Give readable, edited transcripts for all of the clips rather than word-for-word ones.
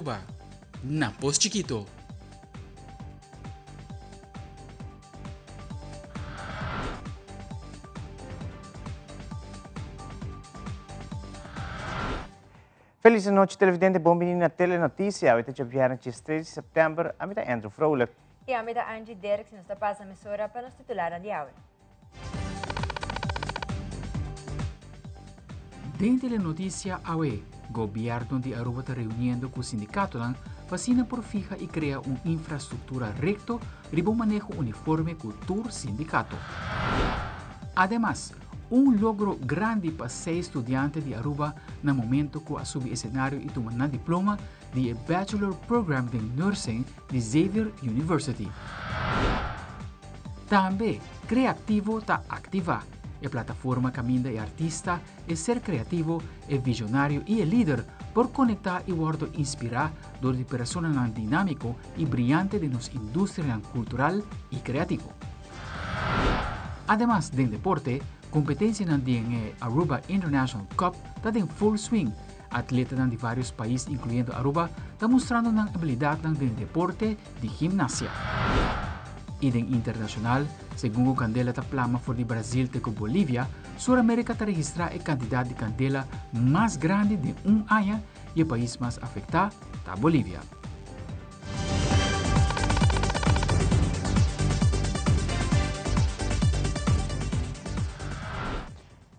Aruba, na Pos Chikito. Feliz nochi televidente, bon bini na Telenoticia. Awe ta djabièrnè 13 di sèptèmber. Ami ta Andrew Vrolijk. I ami ta Angie Derks. Nos ta pasa mesora pa nos titularnan di awe. Den Telenoticia awe, Gobierno di Aruba ta reuniendo cu sindicatonan pa asina por fiha y crea un infrastructura recto riba un maneho uniforme cu tur sindicato. Ademas, un logro grandi pa seis studiante di Aruba na momento cu a subi escenario y tuma nan diploma di e Bachelor Program den Nursing di Xavier University. Tambe, Creactivo ta activa, e plataforma caminda e artista, e ser creativo, e visionario y e lider por conecta y wordo inspira door di personanan dinamico y briyante den nos industrianan cultural y creativo. Ademas den deporte, competencianan den e Aruba International Cup ta den full swing. Atletanan di varios pais incluyendo Aruba ta mustrando nan habilidadnan den deporte di gimnasia. Y den internacional, segun cu candela ta plama for di Brazil te cu Bolivia, Sur America ta registra e cantidad di candela mas grandi den un aña y e pais mas afecta ta Bolivia.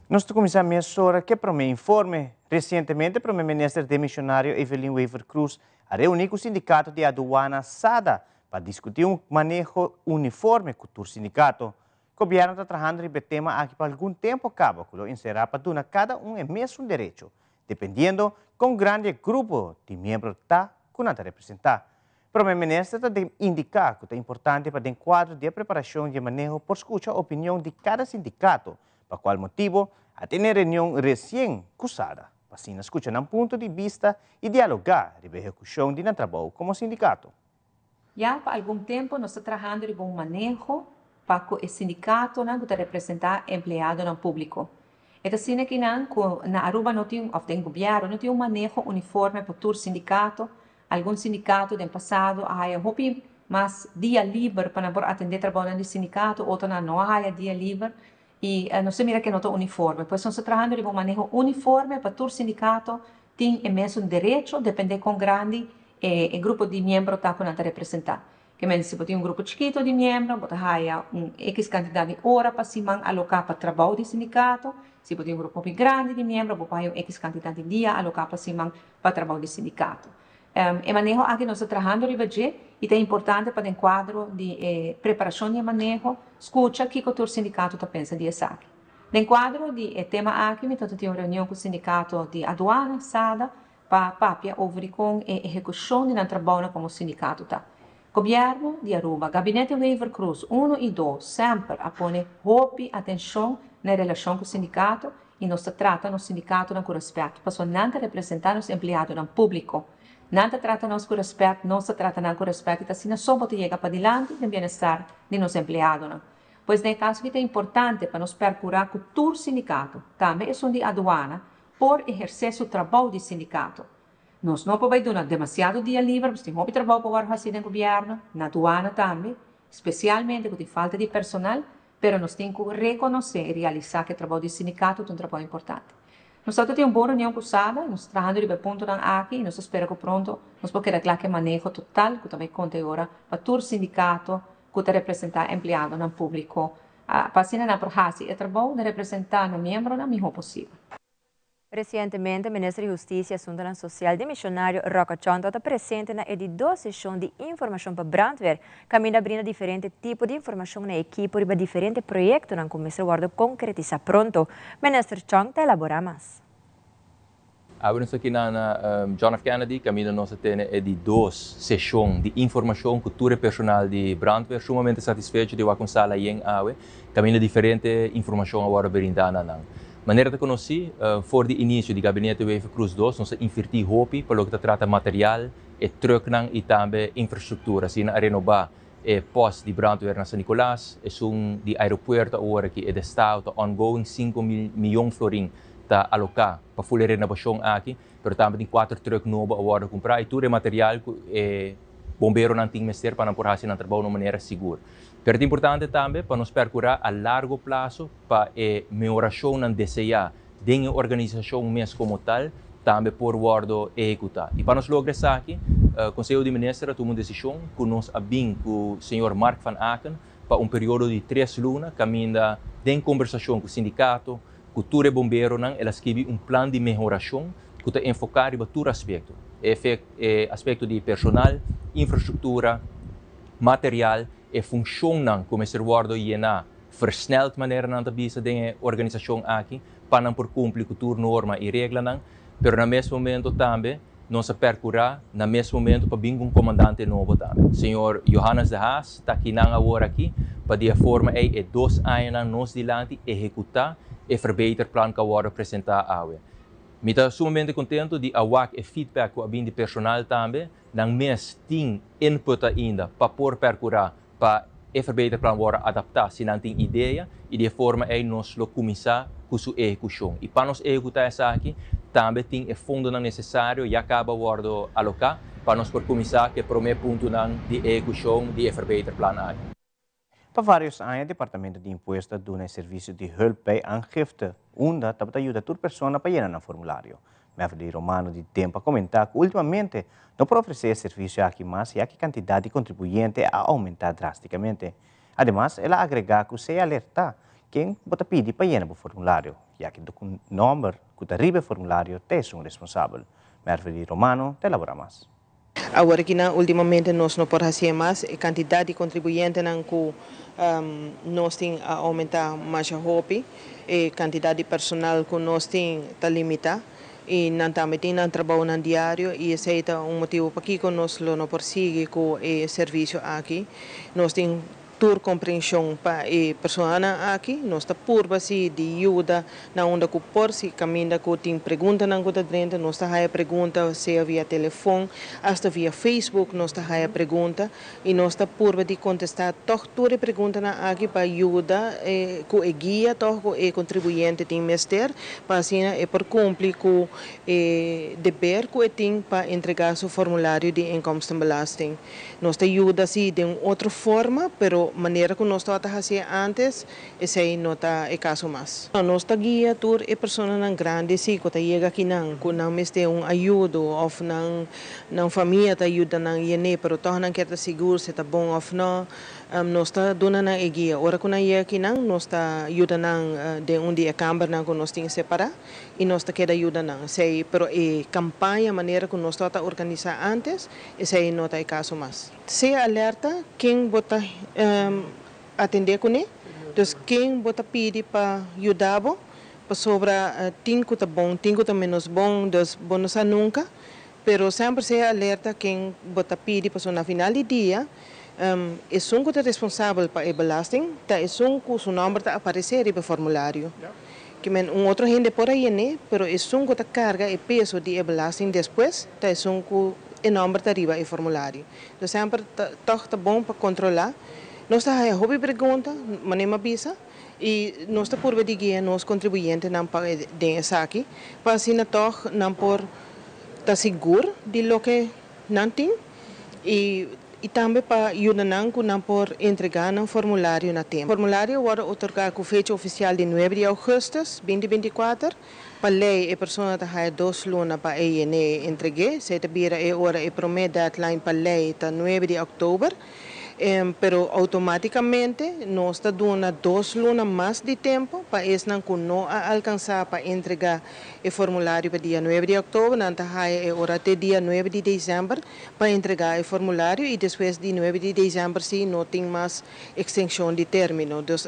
Nos ta kuminsá mesora ku e promé informe. Resientemente Promé Minister demisionario Evelyn Wever-Croes a reuní ku sindikato di aduana SADA pa diskutí un maneho uniforme ku tur sindikato. Gobièrnu ta trahando riba e tema aki pa algun tempu kaba ku lo enserá pa duna kada un e mesun derecho, dependiendo kon grandi e grupo di miembro ta ku nan ta representá. Prome Minister ta indiká ku ta importante pa den kuadro di e preparashon di e maneho por skucha opinion di kada sindikato, pa kual motibu a tene reunion resien ku SADA pa asina skucha nan punto di bista i dialogá riba ehekushon di nan trabou komo sindikato. Ya pa algun tempu nos ta trahando riba un maneho pa ku e sindikatonan ku ta representá empleadonan públiko. E ta asina kinan ku na Aruba no tin òf den gobièrnu no tin un maneho uniforme pa tur sindikato. Algun sindikato den pasado a haya hopi mas dia liber pa nan por atendé trabounan di sindikato, otronan no a haya dia liber i nos ta mira ke no ta uniforme. Pues nos ta trahando riba un maneho uniforme pa tur sindikato tin e mesun derecho depende kon grandi e grupo di miembro ta ku nan ta representá. Ke men si bo tin un grupo chikito di miembro bo ta haya un ekis kantidat di ora pa siman aloká pa trabou di sindikato, si bo tin un grupo hopi grandi di miembro bo por haya un ekis kantidat di dia aloká pa siman pa trabou di sindikato. E maneho aki nos ta trahando riba dje i ta importante pa den kuadro di e preparashon di e maneho skucha kiko tur sindikato ta pensa di esaki. Den kuadro di e tema aki mi ta tin un reunion ku sindikato di aduana, SADA, pa papia over di kon e ehekushon di nan trabounan komo sindikato ta. Gobièrnu di Aruba, Gabinete Wever-Croes uno i dos semper a pone hopi atenshon na e relashon ku sindikato i nos ta trata nos sindikatonan ku rèspèt pasobra nan ta representá nos empleadonan públiko. Nan ta trata nos ku rèspèt, nos ta trata nan ku rèspèt i ta asina so bo ta yega padilanti den bienestar di nos empleadonan. Pues den e kaso aki ta importante pa nos pèrkurá ku tur sindikato, tambe esun di aduana, por ehersé su trabou di sindikato. Nos no por bai duna demasiado dia liber pasobra tin hopi trabou pa wòrdu hasí den gobièrnu, na aduana tambe, spesialmente ku tin falta di personal, pero nos tin ku rekonosé i realisá ku e trabou di sindikato ta un trabou importante. Nos tabata tin un bon reunion ku SADA, nos ta trahando riba e puntonan aki i nos ta spera ku pronto nos por keda kla ku e maneho total ku ta bai konta e ora pa tur sindikato ku ta representá empleadonan públiko pa asina nan por hasi e trabou di representá nan miembronan mihó posibel. Resientemente Minister di Hustisia i Asuntunan Sosial demisionario Rocco Chong tabata presente na e di dos seshon di informashon pa brandweer, kaminda a brinda diferente tipo di informashon na e ekipo riba diferente proyektonan ku mester wòrdu konkretisá pronto. Minister Chong ta elaborá mas. Awe nos ta aki na John F. Kennedy kaminda nos a tene e di dos seshon di informashon ku tur e personal di brandweer sumamente satisfecho di wak un sala yen awe kaminda diferente informashon a wòrdu brindá na nan. Manera ta konosí, for di inisio di Gabinete Wever-Croes dos nos a invertí hopi pa loke ta trata material, e trùknan i tambe infrastruktura. Asina a renobá e pòst di brandweer na San Nicolas, esun di aeropuerto awor aki e destao ta ongoing, 5 miyon florin. ta aloká pa full e renobashon aki, pero tambe tin kuater trùk nobo a wòrdu kumprá i tur e material ku e bomberonan tin mester pa nan por hasi nan trabou na un manera sigur. Pero ta importante tambe pa nos perkurá a largo plaso pa e mehorashonnan deseá den e organisashon mes komo tal tambe por wòrdu ehekutá. I pa nos logra esaki, Konseho di Minister a tuma un desishon ku nos a bin ku señor Mark van Aken pa un periodo di tres luna kaminda den kombersashon ku sindikato, ku tur e bomberonan el a skibi un plan di mehorashon ku ta enfoká riba tur aspekto, e aspekto di personal, infrastruktura, material, e funshonnan ku mester wòrdu yená versneld manera nan ta bisa den e organisashon aki pa nan por kumpli ku tur norma i reglanan, pero na mes momento tambe nos a perkurá na mes momento pa bin ku un komandante nobo tambe. Señor Johannes de Haas ta kinan awor aki pa di e forma ei e dos añanan nos dilanti ehekutá e verbeterplan ku a wòrdu presentá awe. Mi ta sumamente kontentu di a wak e feedback ku a bin di personal tambe, nan mes tin input ainda pa por perkurá pa e verbeterplan wòrdu adaptá si nan tin idea i di e forma ei nos lo kuminsá ku su ehekushon. I pa nos ehekutá esaki tambe tin e fondonan nesesario ya kaba wòrdu aloká pa nos por kuminsá ku e promé puntonan di ehekushon di e verbeterplan aki. Pa vários aña Departamento di Impuesto a duna e servisio di Hulp bij Aangifte, unda tabata yuda tur persona pa yena nan formulario. Meverly Romano di Tempo a komentá ku últimamente no por ofresé e servisio aki mas ya ku e kantidat di kontribuyente a oumentá drástikamente. Ademas, el a agregá ku sea alertá ken bo ta pidi pa yena bo formulario, ya ku nòmber ku ta riba e formulario ta esun responsabel. Mervely Romano ta elaborá mas. Awor akinan últimamente nos no por hasié mas. E kantidat di kontribuyentenan ku nos tin a oumentá masha hopi. E kantidat di personal ku nos tin ta limitá i nan tambe tin nan trabounan diario i esei ta un motibu pakiko nos lo no por sigui ku e servisio aki. Nos tin Tur komprenshon pa e personanan aki. Nos ta purba si di yuda na unda ku por. Si kaminda ku tin preguntanan ku ta drenta, nos ta haya pregunta sea via telefon, asta via Facebook nos ta haya pregunta i nos ta purba di kontestá tòg tur e preguntanan aki pa yuda ku e guia tòg ku e kontribuyente tin mester pa asina e por kumpli ku e deber ku e tin pa entregá su formulario di inkomstenbelasting. Nos ta yuda si den un otro forma, pero manera ku nos tabata hasié ántes, esei no ta e kaso mas. Nos ta guia tur e personanan grandi si ku ta yega akinan, ku nan mester un ayudo òf nan nan famia ta yuda nan yen'é, pero tòg nan kier ta sigur si ta bon òf nò. Nos ta duna nan e guia. Ora ku nan yega akinan, nos ta yuda nan den un di e kambernan ku nos tin separá. I nos ta keda yuda nan. Esei, pero e kampaña manera ku nos tabata organisá ántes, esei no ta e kaso mas. Sea alerta ken bo ta atendé kuné, dus ken bo ta pidi pa yuda bo, pasobra tin ku ta bon, tin ku ta ménos bon, dus bo no sa nunka. Pero semper sea alerta ken bo ta pidi, pasobra na final di dia esun ku ta responsabel pa e belasting ta esun ku su nòmber ta aparesé riba e formulario. Ke men un otro hende por a yen'é, pero esun ku ta karga e peso di e belasting despues ta esun ku e nòmber ta riba e formulario. Dus semper ta tòg ta bon pa kontrolá. Nos ta haña hopi pregunta, manera mi a bisa, i nos ta purba di guia nos kontribuyentenan pa den esaki, pa asina tòg nan por ta sigur di loke nan tin i i tambe pa yuda nan ku nan por entregá nan formulario na tempu. Formulario wòrdu otorgá ku fecha ofisial di nuebe di ougùstùs binti 24. Pa lei e persona ta haya dos luna pa e yen'é i entreg'é. Esei ta bira e ora e promé deadline pa lei ta nuebe di òktober. Pero outomátikamente nos ta duna dos luna mas di tempu pa esnan ku no a alkansá pa entregá e formulario pa dia nuebe di òktober, nan ta haya e ora te dia nuebe di desèmber pa entregá e formulario i despues di nuebe di desèmber sí no tin mas ekstenshon di término. Dus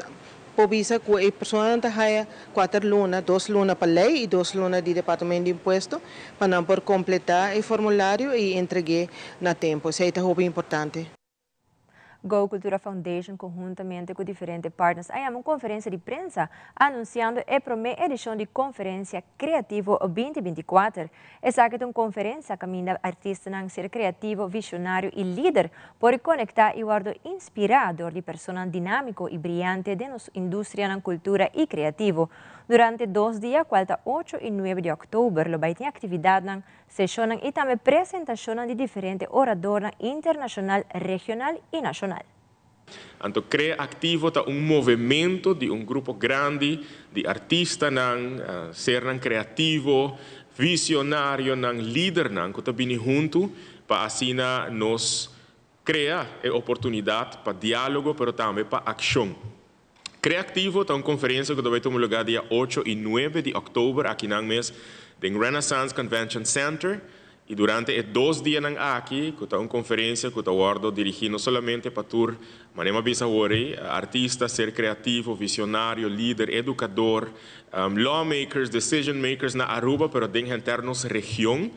por bisa ku e personanan ta haya kuater luna, dos luna pa lei i dos luna di Departamento di Impuesto pa nan por kompletá e formulario i entreg'é na tempu. Esei ta hopi importante. Go Cultura Foundation conhuntamente cu diferente partners a yama un conferencia di prensa anunciando e prome edicion di Conferencia Creativo 2024. Esaki ta un conferencia caminda artistanan ser creativo, visionario y lider por conecta y wordo inspira door di personanan dinamico y briyante den nos industrianan cultura y creativo. Durante dos dia, cual ta ocho y nuebe di october, lo bay tin actividadnan, sesionnan y tambe presentacionnan di diferente oradornan internacional, regional y nacional. Anto Creactivo ta un movemento di un grupo grandi di artistanan, sernan creativo, visionarionan, lidernan cu ta bini hunto pa asina nos crea e oportunidad pa dialogo pero tambe pa accion. Creactivo ta un conferencia cu ta bay tuma lugar dia ocho y nuebe di october akinan mes den Renaissance Convention Center y durante e dos dianan aki cu ta un conferencia cu ta wordo dirigi no solamente pa tur, manera mi a bisa awor ey, artista, ser creativo, visionario, lider, educador, lawmakers, decision makers na Aruba pero den henter nos region.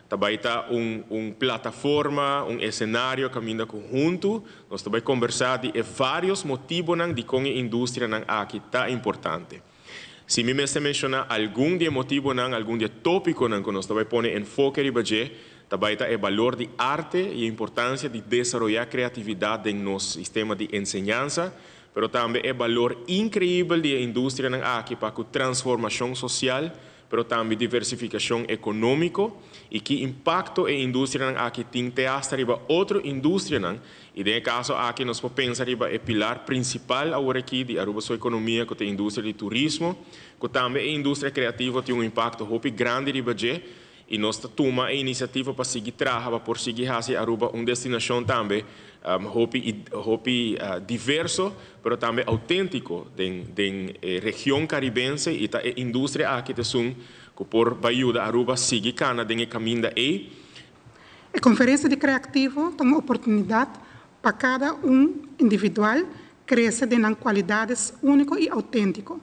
Ta bai ta un un plataforma, un esenario kaminda ku huntu nos ta bai kombersá di e vários motibonan dikon e industrianan aki ta importante. Si mi mester menshoná algun di e motibonan, algun di e tópikonan ku nos ta bai pone enfoke riba dje, ta bai ta e balor di arte i e importansia di desaroyá kreatividat den nos sistema di enseñansa, pero tambe e balor inkreibel di e industrianan aki pa ku transformashon sosial, pero tambe diversificacion economico y ki impacto e industrianan aki tin te hasta riba otro industrianan y den e caso aki nos por pensa riba e pilar principal awor aki di Aruba su economia cu ta e industria di turismo cu tambe e industria creativo tin un impacto hopi grandi riba dje y nos ta tuma e iniciativa pa sigui traha pa por sigui haci Aruba un destinacion tambe hopi hopi diverso pero tambe autentico den den e region Caribense y ta e industria aki ta esun cu por bay yuda Aruba sigui cana den e caminda ey. E conferencia di Creactivo ta un oportunidad pa cada un individual crece den nan cualidades unico y autentico.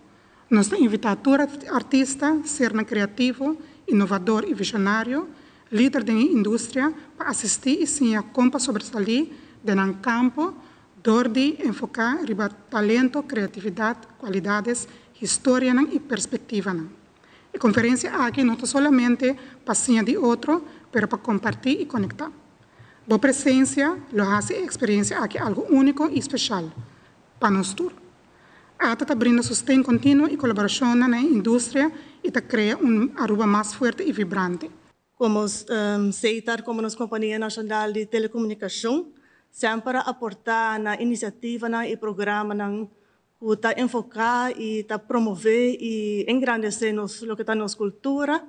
Nos ta invitá tur artista, sernan kreativo, inovador i vishonario, lider den e industria, pa asistí i siña kon pa sobresalí den nan kampo dor di enfoká riba talento, kreatividat, kualidades, historianan i perspektivanan. E konferensia aki no ta solamente pa siña di otro, pero pa kompartí i konektá. Bo presensia lo hasi e eksperensia aki algu úniko i speshal pa nos tur. Ata ta brinda sosten continuo y colaboracionnan na e industria y ta crea un Aruba mas fuerte y vibrante. Como Setar, como nos compania nacional di telecomunicacion, semper a aporta na iniciativanan y programanan cu ta enfoca y ta promove y engrandece nos loke ta nos cultura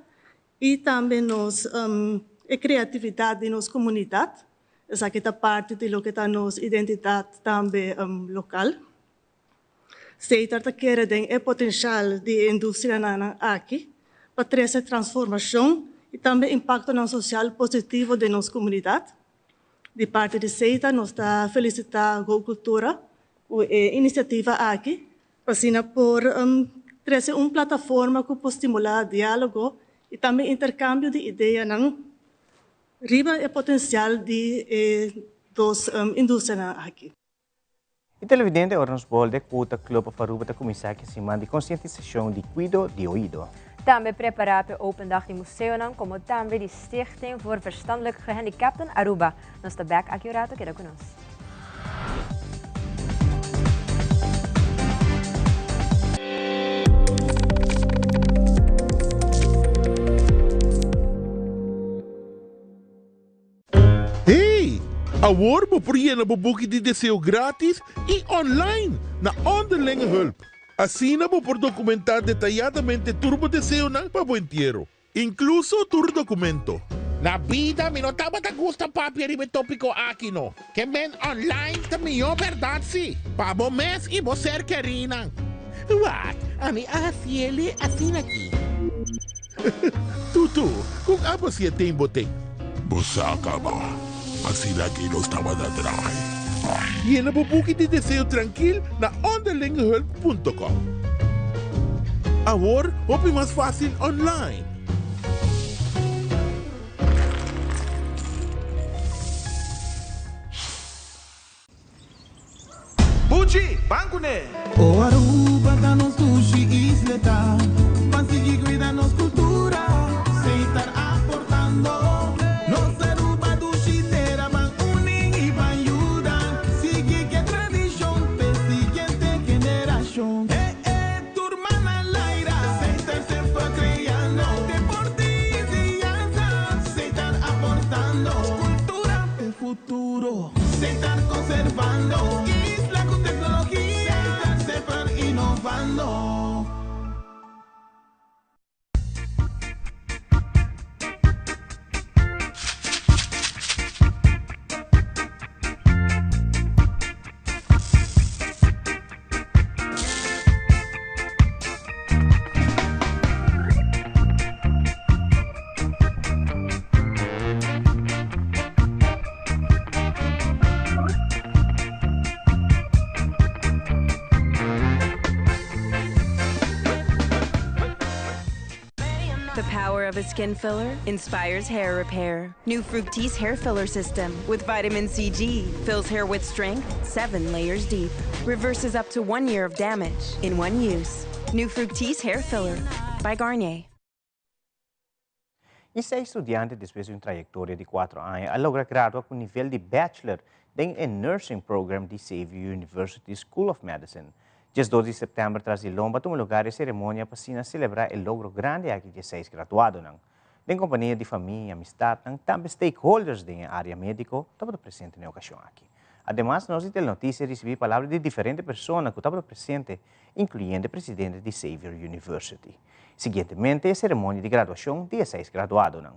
y tambe nos e creatividad di nos comunidad. Esaki ta parti di loke ta nos identidad tambe local. Setar ta kere den e potencial di e industrianan aki pa trece transformacion y tambe impactonan social positivo den nos comunidad. Di parti di Setar nos ta felicita Go Cultura cu e iniciativa aki pa asina por trece un plataforma cu por stimula dialogo y tambe intercambio di ideanan riba e potencial di e dos industrianan aki. E televidente ora nos bolbe cu ta Club of Aruba ta cuminsa cu e siman di concientisacion di cuido di oido. Tambe prepara p'e Open Dag di Museonan como tambe di Stichting voor Verstandelijk Gehandicapten Aruba. Nos ta bek aki un rato, keda cu nos. Hey! Awor bo por yena bo buki di deseo gratis y online na Onderlinge Hulp. Asina bo por documenta detayadamente tur bo deseonan pa bo entiero, incluso tur documento. Na bida mi no tabata gusta papia riba e tópiko aki no. Ke men online ta mihó bèrdat si, pa bo mes i bo ser kerínan. Wak, ami a hasiele asina aki. Tutu, kon abo si e ten bo ten? Bo sa kaba, asina aki nos tabata draai. Yena bo buki di deseo trankil na onderlingehulp punto com. Awor hopi mas fásil online. Ban kuné! O Aruba ta nos dushi isla ta Ban sigui cuida nos cultura Setar aportando Nos Aruba dushi tera Ban uni y ban yuda Sigui cu e tradicion P'e siguiente generacion Eh eh tur man al aire Setar semper creando Deporte y enseñanza Setar aportando Cultura p'e futuro Setar conservando Isla cu tecnologia Setar semper innovando. The power of a skin filler inspires hair repair. New Fructis Hair Filler System with vitamin CG fills hair with strength seven layers deep. Reverses up to one year of damage in one use. New Fructis Hair Filler by Garnier. E seis studiante despues di un trayectoria di cuatro aña a logra gradua cu nivel di bachelor den e Nursing Program di Xavier University School of Medicine. 12 di september tras di lomba a tuma lugar e ceremonia pa asina celebra e logro grandi aki di e seis graduadonan. Den compania di famia y amistadnan, tambe stakeholders den e area medico tabata presente na e ocasion aki. Ademas, nos di Telenoticia a ricibi palabra di diferente persona cu tabata presente, incluyendo e presidente di Xavier University. Siguientemente e ceremonia di graduacion di e seis graduadonan.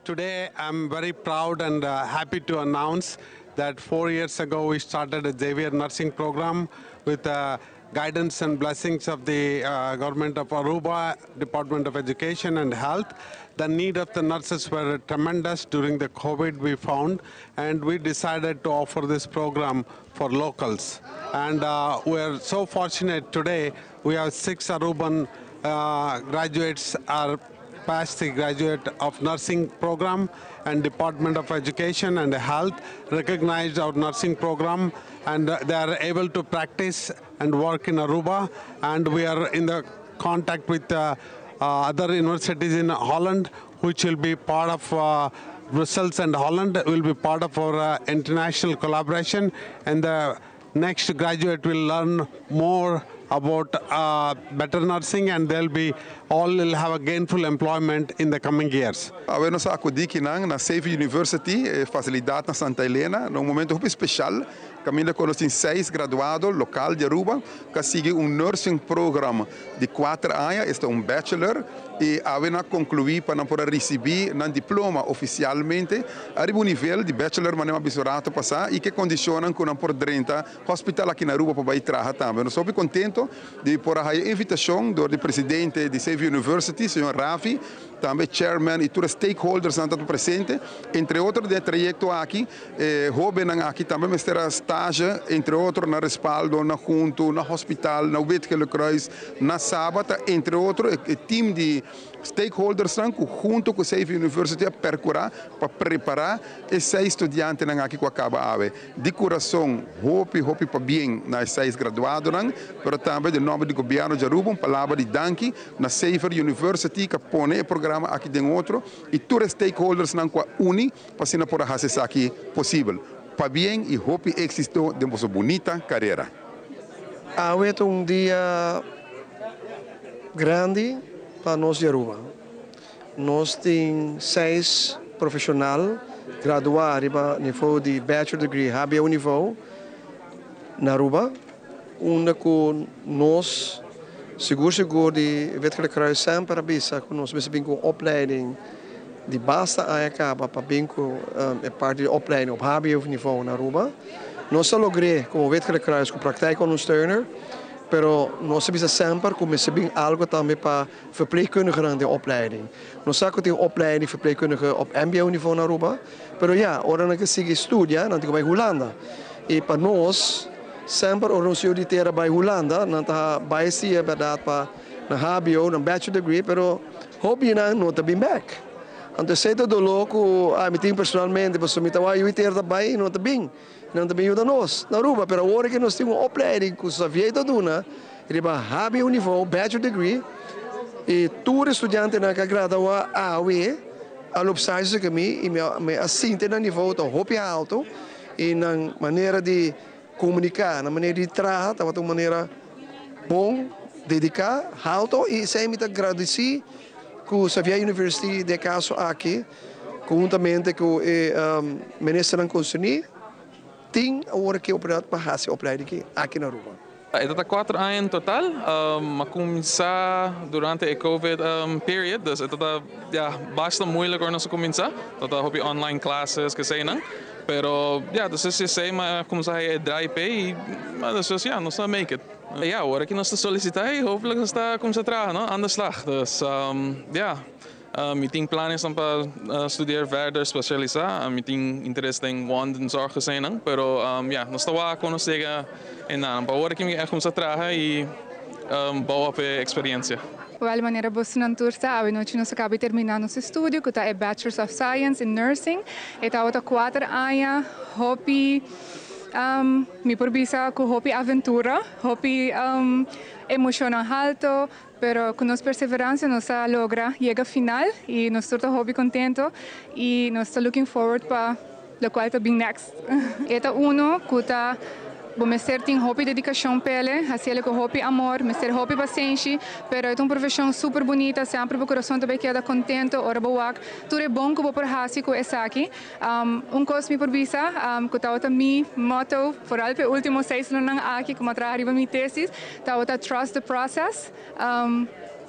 Today I'm very proud and uh, happy to announce that four years ago we started a Xavier nursing program with uh, guidance and blessings of the uh, government of Aruba, Department of Education and Health. The need of the nurses were tremendous during the COVID we found, and we decided to offer this program for locals. And uh, we are so fortunate today, we have six Aruban uh, graduates are passed the graduate of nursing program and Department of Education and Health recognized our nursing program and they are able to practice and work in Aruba and we are in the contact with uh, uh, other universities in Holland which will be part of uh, Brussels and Holland will be part of our uh, international collaboration and the next graduate will learn more about uh, better nursing and they'll be all will have a gainful employment in the coming years. Awe nos a acudi akinan na Xavier University, e facilidad na Santa Elena, na un momento hopi special, caminda cu nos tin seis graduado local di Aruba, cu a sigui un nursing program di cuater aña, esta un bachelor, y awe nan a conclui pa nan por a ricibi nan diploma oficialmente ariba un nivel di bachelor manera mi a bisa un rato pasa y cu e condicionnan cu nan por drenta Hospital aki na Aruba pa bay traha tambe. Nos hopi contento di por a haya invitacion door di presidente di Xavier University, señor Ravi, tambe chairman y tur e stakeholdersnan ta presente. Entre otro den e trayecto aki, e hobennan aki tambe mester a stage, entre otro na Respaldo, na Hunto, na Hospital, na Wit Gele Kruis, na Saba ta entre otro e team di stakeholdersnan cu hunto cu Xavier University a percura pa prepara e seis studiantenan aki cu a caba awe. Di curason, hopi hopi pabien na e seis graduadonan, pero tambe den nomber di Gobierno di Aruba un palabra di danki na Xavier University cu a pone e programa aki den otro y tur e stakeholdersnan cu a uni pa asina por a haci esaki posibel. Pabien y hopi exito den boso bunita carera. Awe ta un dia grandi pa nos di Aruba. Nos tin seis profesional gradua riba nivo di bachelor degree hbo nivo na Aruba, unda cu nos sigur sigur di Wit Gele Kruis semper a bisa cu nos mester bin cu un opleiding di basta aña caba pa bin cu e parti di opleiding op hbo nivo na Aruba. Nos a logr'é como Wit Gele Kruis cu praktijkondersteuner, pero nos a bisa semper cu mester bin algo tambe pa verpleegkundigenan den opleiding. Nos sa cu tin opleiding verpleegkundige op mbo nivo na Aruba, pero ya, ora nan ke sigui studia, nan tin cu bay Hulanda. Y pa nos, semper ora nos yu di tera bay Hulanda, nan ta bay si e berdad pa nan hbo, nan bachelor degree, pero hopi nan no ta bin bek. Anto esei ta doló ku ami tin personalmente pasobra mi ta wak yu iter ta bai i no ta bin. Nan ta bin yuda nos na Aruba pero awor ke nos tin un opleiding ku Xavier ta duna riba hbo nivo, bachelor degree, i tur e studiantenan ku a gradua awe a loop stage ku mi i mi a sinti nan nivo ta hopi alto i nan manera di komuniká, nan manera di traha tabata un manera bon, dediká, alto i esei mi ta gradisí ku Xavier University den e kaso aki. Conhuntamente cu e ministernan concerni tin awor aki oportunidad pa haci opleiding aki na Aruba. E ta cuater aña en total. A cuminsa durante e covid period, dus e ta ya basta moeilijk ora nos a cuminsa. Ta ta hopi online classes keseinan. Pero ya despues di esei mi a cuminsa haya e draai p'e y despues ya nos a make it. Ya awor aki nos ta solicita y hopelijk nos ta cuminsa traha no, aan de slag. Dus ya. Mi tin planesnan pa studiar verder, specialisa. Mi tin interes den wondenzorg eseinan, pero ya, nos ta wak con nos yega einan. Pa awor aki mi a cuminsa traha y bou op e experiencia. Wel, manera bosonan tur sa, awenochi nos a caba di termina nos estudio cu ta e Bachelors of Science in Nursing. E tabata cuater aña hopi, mi por bisa cu hopi aventura, hopi emocionnan halto, Pero cu nos perseverancia nos a logra yega final y nos tur ta hopi contento y nos ta looking forward pa locual ta bin next. E ta uno cu ta bo mester tin hopi dedicacion p'ele, haciele cu hopi amor, mester hopi pasenshi, pero e ta un profesion super bunita, semper bo curason ta bay keda contento ora bo wak tur e bon cu bo por haci cu esaki. Un cos mi por bisa cu tabata mi motto vooral p'e ultimo seis lunanan aki cu mi a traha riba mi tesis tabata trust the process.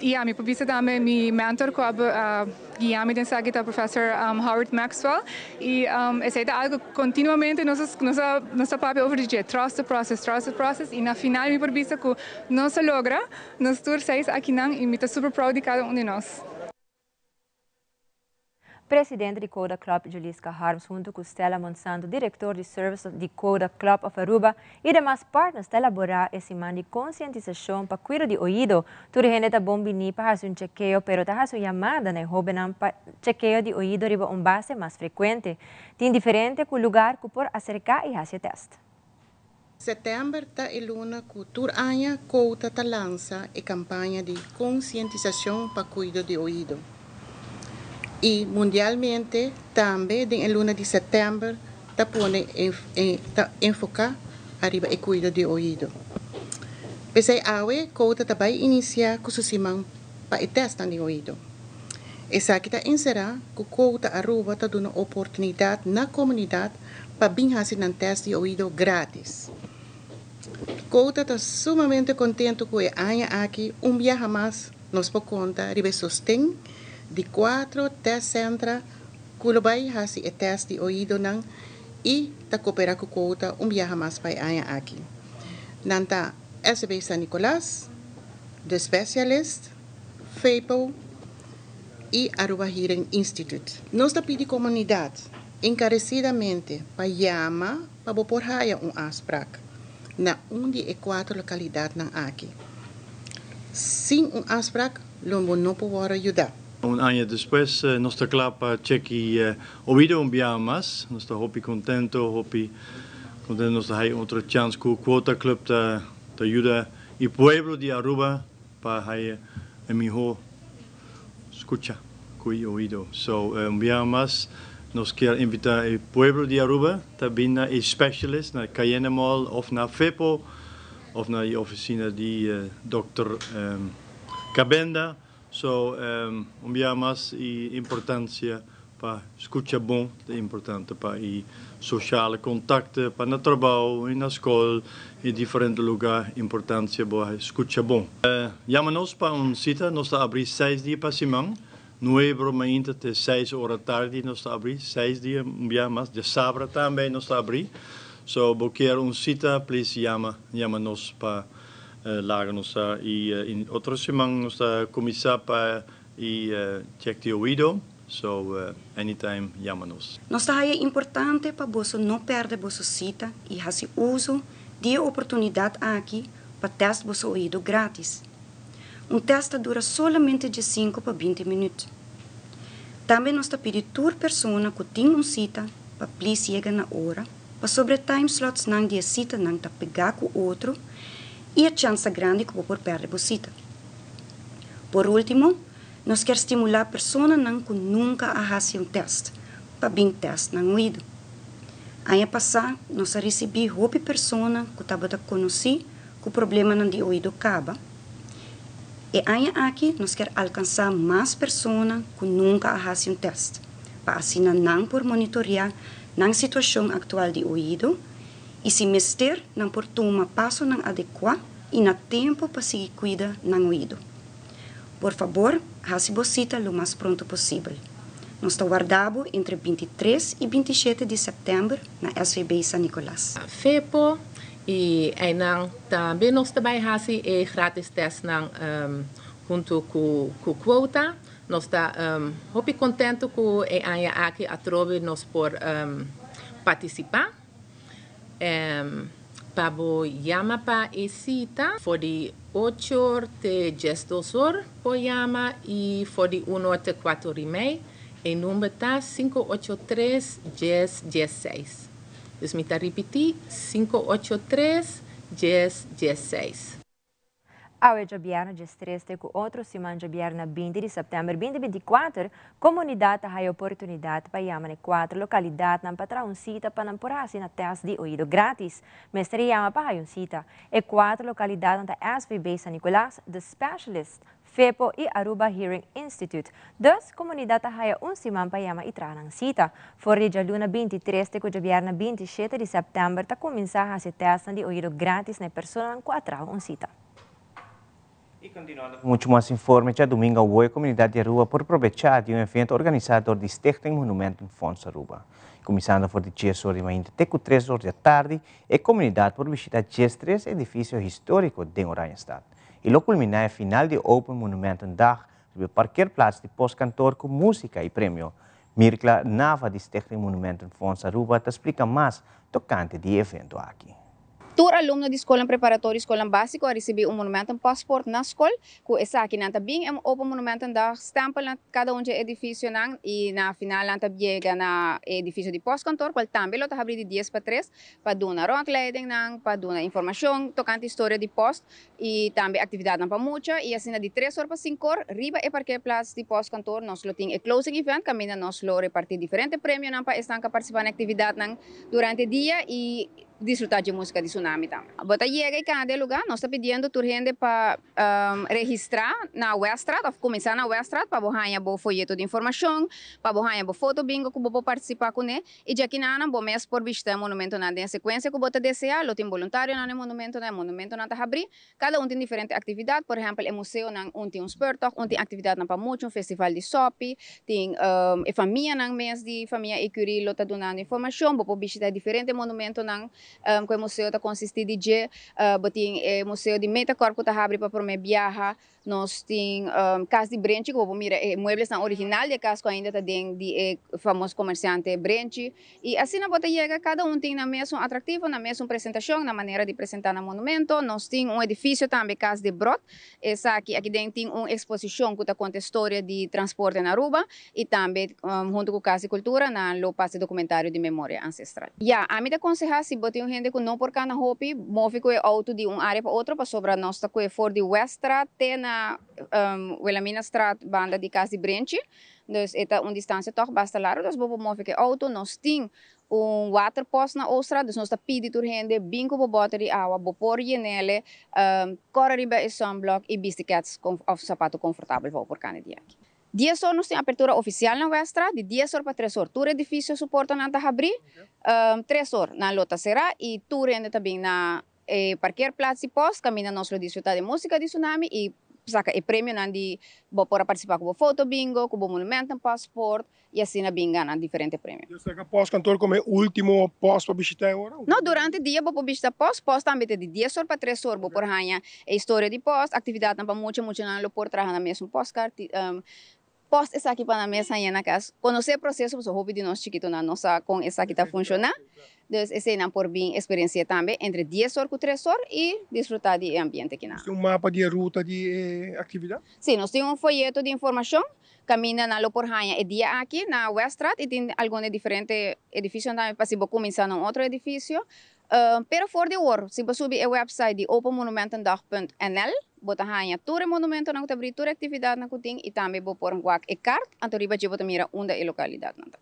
Y ya mi por bisa tambe mi mentor cu a guia mi den esaki ta Professor Howard Maxwell y esey ta algo cu continuamente nos a nos ta papia over di dje, trust the process, trust the process y na final mi por bisa cu nos a logra, nos tur seis akinan y mi ta super proud di cada un di nos. Presidente di Quota Club Juliska Harms hunto cu Stella Monsanto, director di Service di Quota Club of Aruba y demas partners ta elabora e siman di concientisacion pa cuido di oido. Tur hende ta bon bini pa haci un chekeo pero ta haci un yamada na e hobennan pa chekeo di oido riba un base mas frecuente. Tin diferente cu lugar cu por acerca y haci e test. Sètèmber ta e luna ku tur aña Quota ta lansa e kampaña di konsientisashon pa kuido di oido. I mundialmente tambe den e luna di sètèmber ta pone ta enfoká ariba e kuido di oido. P'esei awe Quota ta bai inisiá ku su siman pa e tèstnan di oido. Esaki ta enserá ku Quota Aruba ta duna oportunidat na komunidat pa bin hasi nan tèst di oido grátis. Quota ta sumamente kontentu ku e aña aki un biaha mas nos por konta riba e sosten di kuatro tèst sentra ku lo bai hasi e tèst di oidonan i ta koperá ku Quota un biaha mas pa e aña aki. Nan ta SB San Nicolas, De Specialist, FEPO i Aruba Hearing Institute. Nos ta pidi komunidat Encarecidamente pa yama pa bo por haya un afspraak na un di e cuatro localidadnan aki. Sin un afspraak lo bo no por worde yuda. Un aña despues nos ta kla pa cheki oido un biaha mas. Nos ta hopi contento, hopi contento nos ta haya otro chans cu Quota Club ta ta yuda e pueblo di Aruba pa haya e miho scucha cu e oido. So un biaha mas nos kier invita e pueblo di Aruba ta bin na e specialist na Cayenne Mall of na Fepo of na e oficina di Dokter Cabenda. So un biaha mas e importancia Pa scucha bon ta importante pa e sociale contacten, pa na trabao y na scol y diferente lugar importancia bo scucha bon. Yama nos pa un cita, nos ta abri seis dia pa siman, nuebe ora mainta te seis ora tardi nos ta abri, seis dia un bia mas, diasabra tambe nos ta abri, so bo kier un cita please yama, yama nos pa laga nos sa y otro siman nos ta cuminsa pa e check di oido. So anytime yama nos. Nos ta haya importante pa boso no perde boso cita y haci uzo di e oportunidad aki pa test boso oido gratis. Un test ta dura solamente dje sinku pa binti minuut. Tambe nos ta pidi tur persona ku tin un sita pa please yega na ora, pasobra e time slots nan di e sitanan ta pegá ku otro i e chans ta grandi ku bo por pèrdè bo sita. Por último, nos kier stimulá personanan ku nunka a hasi un tèst pa bin tèst nan oido. Aña pasá nos a risibí hopi persona ku tabata konosí ku problemanan di oido kaba. E aña aki nos kier alkansá mas persona ku nunka a hasi un tèst, pa asina nan por monitoreá nan situashon aktual di oido i si mester nan por tuma pasonan adekuá i na tempu pa sigui kuida nan oido. Por fabor hasi bo sita lo mas pronto posibel. Nos ta warda bo entre 23 i 27 di sèptèmber na SVB San Nicolas. FEPO i einan tambe nos ta bai hasi e gratis testnan huntu ku ku Quota. Nos ta hopi kontentu ku e aña aki atrobe nos por partisipá. Pa bo yama pa e sita for di ocho or te 12 or por yama i for di un or te kuater or i mei. E number ta 583 10 16. Dus mi ta ripití, 583 10 16. Awe djabièrnè 13 te ku otro siman djabièrnè 20 di sèptèmber 2024, komunidat ta haya oportunidat pa yama na e kuater lokalidatnan pa traha un sita pa nan por hasi na tèst di oido grátis. Mester yama pa haya un sita. E kuater lokalidatnan ta SVB San Nicolas, The Specialist, FEPO i Aruba Hearing Institute. Dus, komunidat ta haya un siman pa yama i traha nan sita. For di djaluna 23 te ku djabièrnè 27 di sèptèmber ta kuminsá hasi tèstnan di oido grátis na e personanan ku a traha un sita. I kontinuando ku muchu mas informe, djadumingu awor e komunidat di Aruba por probechá di un evento organisá dor di Stichting Monumentenfonds Aruba. Kuminsando for di 10 or di mainta te ku 3 or di atardi, e komunidat por bishitá 13 edifisio históriko den Oranjestad. I lo kulminá e final di Open Monumentendag riba e parkeerplaats di Postkantoor ku músika i premio. Mirkla Nava di Stichting Monumentenfonds Aruba ta splika mas tokante di e evento aki. Tur alumno di skolnan preparatorio i skolnan básiko a risibí un monumentenpaspoort na skol. Ku esaki nan ta bin e Open Monumentendag, stèmpel na kada un dje edifisionan i na final nan ta yega na e edifisio di postkantoor, kual tambe lo ta habrí di 10 pa 3 pa duna rondleidingnan, pa duna informashon tokante historia di post i tambe aktividatnan pa mucha. I asina di 3 or pa 5 or riba e parkeerplaats di postkantoor nos lo tin e closing event kaminda nos lo repartí diferente premionan pa esnan ku a partisipá na aktividatnan durante dia i disfrutá dje músika di Tsunami tambe. Bo ta yega i kana den lugá, nos ta pidiendo tur hende pa registrá na Weststraat òf kuminsá na Weststraat pa bo haña bo foyeto di informashon, pa bo haña bo foto bingo ku bo por partisipá kuné. I djakinan bo mes por bishita e monumentonan den e sekuensia ku bo ta deseá. Lo tin boluntarionan na e monumentonan, e monumentonan ta habrí. Kada un tin diferente aktividat, por ehèmpel e museonan un tin un speurtocht, un tin aktividatnan pa mucha, un festival di sòpi, tin e famianan mes di famia Ecury lo ta dunando informashon. Bo por bishita e diferente monumentonan ku e museo ta konsistí di dje. Bo tin e museo di Metacorp ku ta habri pa promé biaha. Nos tin kas di Brenchi ku bo por mira e mueblesnan original di e kas ku ainda ta den di e famoso komersiante Brenchi. I asina bo ta yega, kada un tin nan mesun atraktivo, nan mesun presentashon, nan manera di presentá nan monumento. Nos tin un edifisio tambe, Kas de Brot. Esaki aki den tin un eksposishon ku ta konta e storia di transporte na Aruba i tambe huntu ku Kas di Kultura nan lo pasa e dokumentario di memoria ansestral. Ya, ami ta konsehá si bo tin un hende ku no por kana hopi, move ku e outo di un área pa otro pasobra nos ta kue for di Weststraat te na Wilhelminastraat banda di Kas di Brenchi. Dus e ta un distansia tòg basta largu, dus bo por move ku e outo. Nos tin un waterpost na Ooststraat, dus nos ta pidi tur hende bin ku bo bòter di awa, bo por yen'ele, kòrè riba e sunblock i bisti kèts òf sapato konfortabel pa bo por kana di aki. 10 or nos tin apertura ofisial na Westra, di 10 or pa 3 or tur edifisio su portanan ta habrí, 3 or nan lo ta será i tur hende ta bin na e parkeerplaats di post kaminda nos lo disfrutá di músika di Tsunami i saka e premionan di bo por a partisipá ku bo foto bingo, ku bo monumentenpaspoort i asina bin gana diferente premio. Saka postkantoor komo e último post pa bishitá e ora? No, durante dia bo por bishitá post, post tambe ta di 10 or pa 3 or bo por haña e historia di post, aktividatnan pa mucha, muchanan lo por traha nan mesun postkaart. post esaki pa nan mes haña na kas, konosé e proseso pasobra hopi di nos chikitonan no sa kon esaki ta funshoná. Dus esei nan por bin eksperensi'é tambe entre dies or ku tres or i disfrutá di e ambiente kinan. Nos tin un mapa di e ruta di e aktividat? Sí, nos tin un foyeto di informashon kaminda nan lo por haña e dia aki na Weststraat i tin algun di diferente edifisionan tambe pa si bo kuminsá na un otro edifisio. Pero for di awor, si bo subi e website di openmonumentendag punt nl, bo ta haña tur e monumentonan ku ta abrí, tur e aktividatnan ku tin i tambe bo por wak e kart, anto riba dje bo ta mira unda e lokalidatnan ta.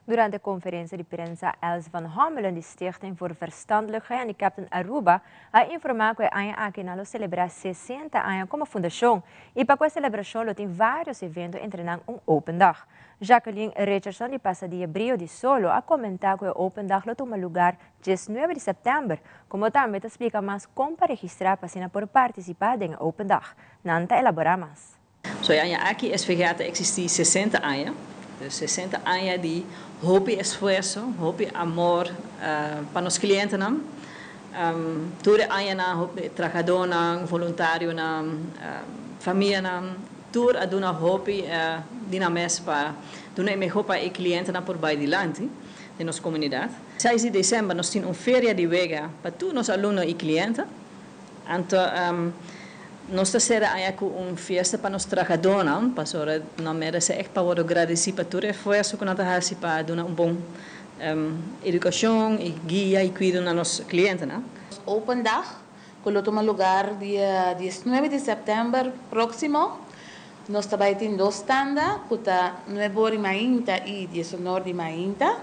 Durante konferensia di prensa Els van Homelen di Stichting voor Verstandelijk Gehandicapten Aruba a informá ku e aña aki nan lo selebrá sesenta aña komo fundashon i pa ku e selebrashon lo tin vários evento entre nan un open dag. Jacqueline Richardson di Pasadia Brio di Solo a komentá ku e open dag lo tuma lugar diesnuebe di sèptèmber, komo tambe ta splika mas kon pa registrá pa asina por partisipá den e open dag. Nan ta elaborá mas. So e aña aki SVGA ta eksistí sesenta aña, dus sesenta aña di hopi esfuerso, hopi amor pa nos klientenan. Tur e añanan hopi trahadónan, voluntarionan, famianan, tur a duna hopi di nan mes pa duna e mehó pa e klientenan por bai dilanti den nos komunidat. Seis di desèmber nos tin un feria di wega pa tur nos alumno i kliente. Anto nos ta sera aña ku un fiesta pa nos trahadónan, pasobra nan meresé ègt pa wòrdu gradisí pa tur e esfuerso ku nan ta hasi pa duna un bon edukashon i guia i kuido na nos klientenan. Open Dag ku lo tuma lugar dia diesnuebe di sèptèmber próksimo. Nos ta bai tin dos tanda ku ta nuebe or di mainta i diesunor di mainta.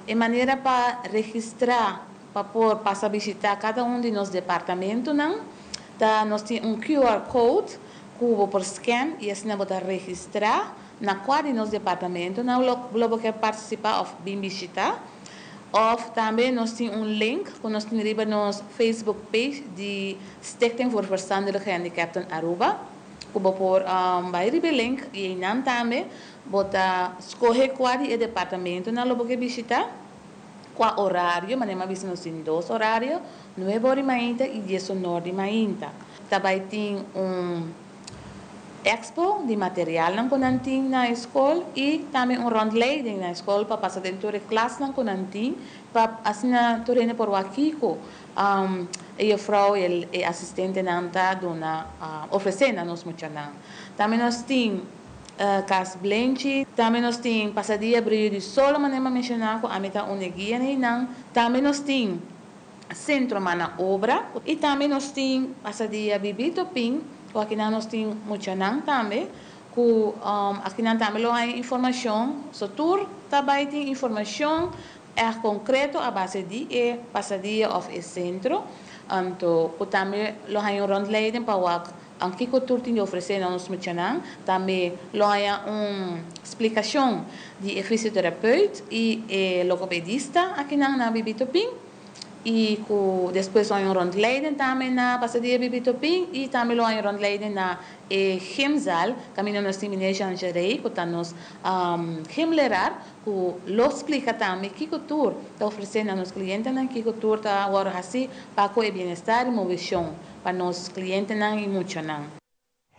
E manera pa registrá Pa por pasa bishitá kada un di nos departamentunan ta nos tin un QR code ku bo por scan i asina bo ta registrá na kua di nos departamentunan lo lo bo ke partisipá òf bin bishitá. Òf tambe nos tin un link ku nos tin riba nos Facebook page di Stichting voor Verstandelijk Gehandicapten Aruba ku bo por bai riba e link i einan tambe bo ta skohe kua di e departamentunan lo bo ke bishitá. Kua orario? Manera mi a bisa nos tin dos orario, nuebe or di mainta i diesonor di mainta. Ta bai tin un expo di materialnan ku nan tin na e skol i tambe un rondleiding na e skol pa pasa den tur e klasnan ku nan tin pa asina tur hende por wak kiko e jufrou i e asistentenan ta duna ofresé na nos muchanan. Tambe nos tin. Cas Blenchi. Tambe nos tin Pasadia Brillo di Solo manera mi a menciona cu ami ta un e guia neinan. Tambe nos tin Centro Mana Obra y tambe nos tin Pasadia Bibito Pin cu akinan nos tin muchanan tambe cu akinan tambe lo haya informacion. So tur ta bay tin informacion echt concreto a base di e pasadia of e centro. Anto cu tambe lo haya un rondleiding pa wak An kiko tur tin di ofresé na nos muchanan? Tambe lo haña un splikashon di e fisioterapeut i e logopedista akinan na Bibito Pin i ku despues lo haña un rondleiding tambe na Pasadia Bibito Pin i tambe lo haña un rondleiding na e gymzaal kaminda nos tin Meneer Jean Gerey ku ta nos gymleraar ku lo splika tambe kiko tur ta ofresé na nos klientenan, kiko tur ta wòrdu hasí pa ku e bienestar i moveshon. Pa nos clientenan y muchanan.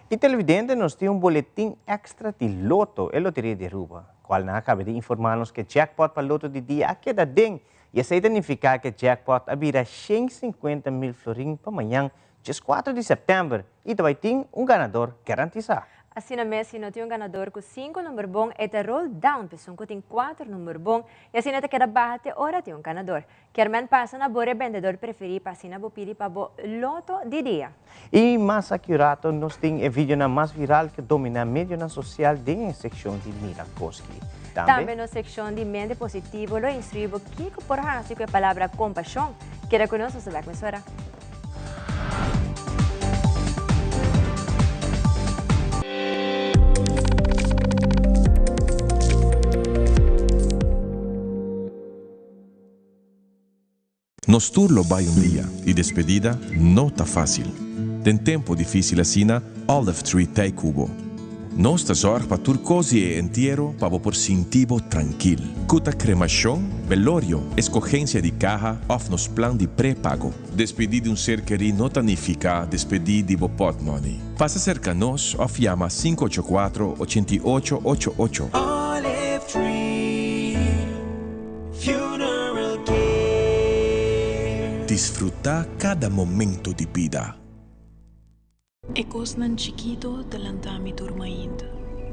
Y televidente nos tin un boletin extra di Lotto, e loteria di Aruba, cual nan a caba di informa nos cu e jackpot pa Lotto di dia a keda den y esey ta nifica cu e jackpot a bira 150 mil florin pa mañan 14 di september y ta bay tin un ganador garantisa. Asina mes si no tin un ganador cu cinco number bon e ta roll down p'esun cu tin cuater number bon y asina ta keda baha te ora tin un ganador. Kermen pasa na bo rebendedor preferí pa asina bo pidi pa bo loto di dia. I mas aki rato nos tin e videonan mas viral ke dominá medionan sosial den e sekshon di Mira Koski. Tambe. Tambe nos sekshon di Mente Positivo lo instruí bo kiko por hasi ku e palabra kompashon. Keda ku nos, nos ta bek mesora. Nos tur lo bai un dia y despedida no ta facil. Den tempo dificil asina, Olive Tree t'ey cu bo. Nos ta zorg pa tur kos di e entiero pa bo por sinti bo trankil. Ku ta kremashon, belorio, eskogensia di kaha òf nos plan di prepago. Despedí di un ser kerí no ta nifiká despedí di bo pòtmòni. Pasa serka nos òf yama 584 88 88. Olive Tree Funeral Care. Disfrutá kada momento di bida. E kosnan chikito ta lanta mi tur mainta,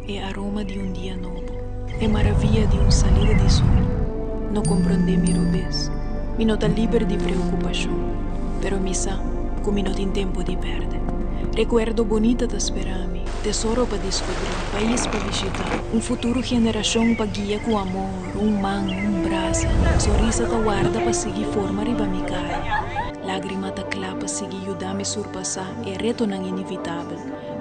e aroma di un dia nobo, e maravia di un salida di sol. No komprondé mi robes, mi no ta liber di preokupashon, pero mi sa ku mi no tin tempu di pèrdè. Rekuerdo bonita ta spera mi, tesoro pa diskubrí, pais pa bishitá, un futuro generashon pa guia ku amor, un man, un brasa, sonrisa ta warda pa sigui forma riba mi kara. Lágrima ta kla pa sigui yuda mi surpasá e retonan inevitabel.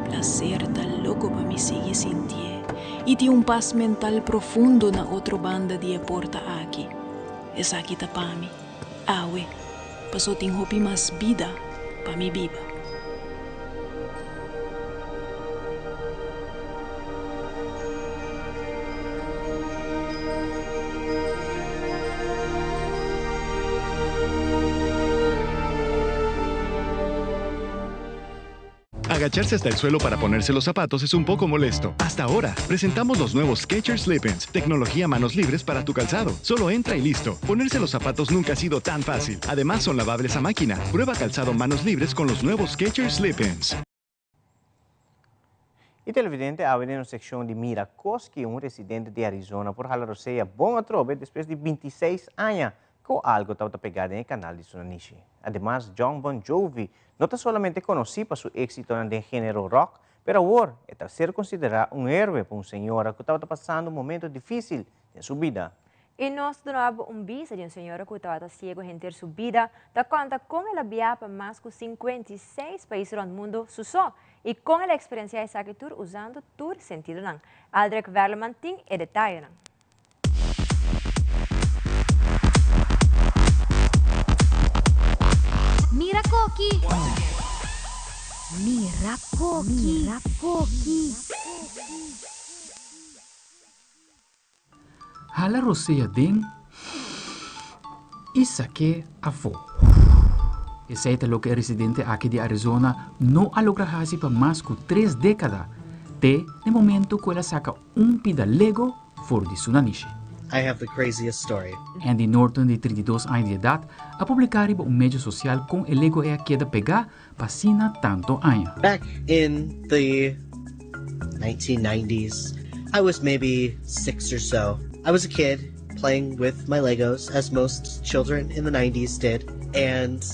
Plaser ta loko pa mi sigui sintié i tin un pas mental profundo na otro banda di e porta aki. Esaki ta pa mi, awe, paso tin hopi mas bida pa mi biba. Agacharse hasta el suelo para ponerse los zapatos es un poco molesto. Hasta ahora, presentamos los nuevos Skechers Slip-ins, tecnología manos libres para tu calzado. Solo entra y listo. Ponerse los zapatos nunca ha sido tan fácil. Además, son lavables a máquina. Prueba calzado manos libres con los nuevos Skechers Slip-ins. E televidente awe den nos seccion di Mira Cos ki un residente di Arizona por hala rosea bon atrobe despues di 26 aña cu algo tabata pega den e canal di su nanishi. Ademas Jon Bon Jovi no ta solamente conoci pa su exitonan den genero rock, pero awor e ta ser considera un héroe pa un señora cu tabata pasando un momento dificil den su bida. I nos ta duna bo un bista di un señora ku tabata siego henter su bida, ta konta kon el a biaha pa mas ku 56 pais rònt mundu su so i kon el a eksperensiá esaki tur usando tur sentidonan. Aldrich Werleman tin e detayenan. Mira koki! Mira koki! Mira koki! Hala rosea den i sak'é afó. Esei ta loke e residente aki di Arizona no a logra hasi pa mas ku tres dékada, te n'e momento ku el a saka un pida Lego for di su nanishi. I have the craziest story. Andy Norton di 32 aña di edat a publiká riba un medio sosial kon e Lego ei a keda pegá pa asina tanto aña. Back in the 1990s, I was maybe six or so. I was a kid playing with my Legos, as most children in the 90s did, and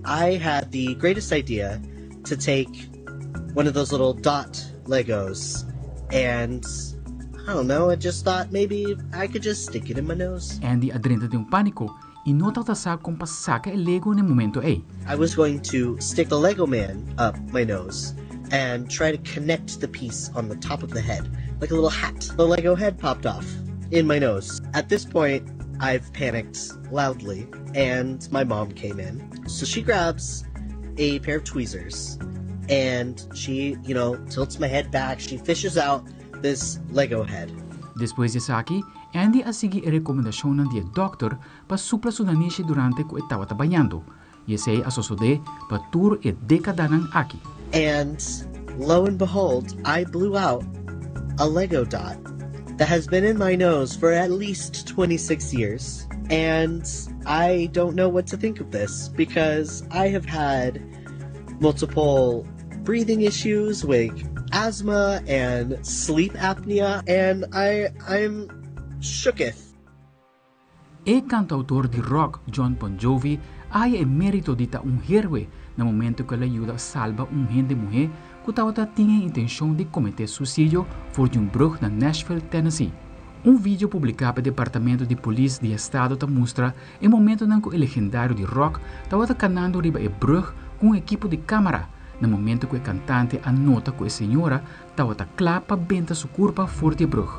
I had the greatest idea to take one of those little dot Legos and I don't know, I just thought maybe I could just stick it in my nose. Andy a drenta den un pániko i no tabata sa kon pa saka e Lego na e momento ei. I was going to stick the Lego man up my nose and try to connect the piece on the top of the head, like a little hat. The Lego head popped off in my nose. At this point, I've panicked loudly, and my mom came in. So she grabs a pair of tweezers and she, you know, tilts my head back. She fishes out this Lego head. Despues di esaki, Andy a sigui e rekomendashonnan di e dòkter pa supla su nanishi durante ku e tabata bañando, i esei a sosodé pa tur e dékadanan aki. And lo and behold, I blew out a Lego dot that has been in my nose for at least 26 years. And I don't know what to think of this because I have had multiple breathing issues with asthma and sleep apnea, and I I'm shooketh. E kantautor di rock Jon Bon Jovi a haya e mérito di ta un héroe na momento ku el a yuda salba un hende muhé ku tabata tin e intenshon di kometé suisidio for di un brug na Nashville, Tennessee. Un video publiká pa e departamento di polis di estado ta mustra e momentonan ku e legendario di rock tabata kanando riba e brug ku un ekipo di kámara na momento ku e kantante a nota ku e señora tabata kla pa benta su kurpa for di e brug.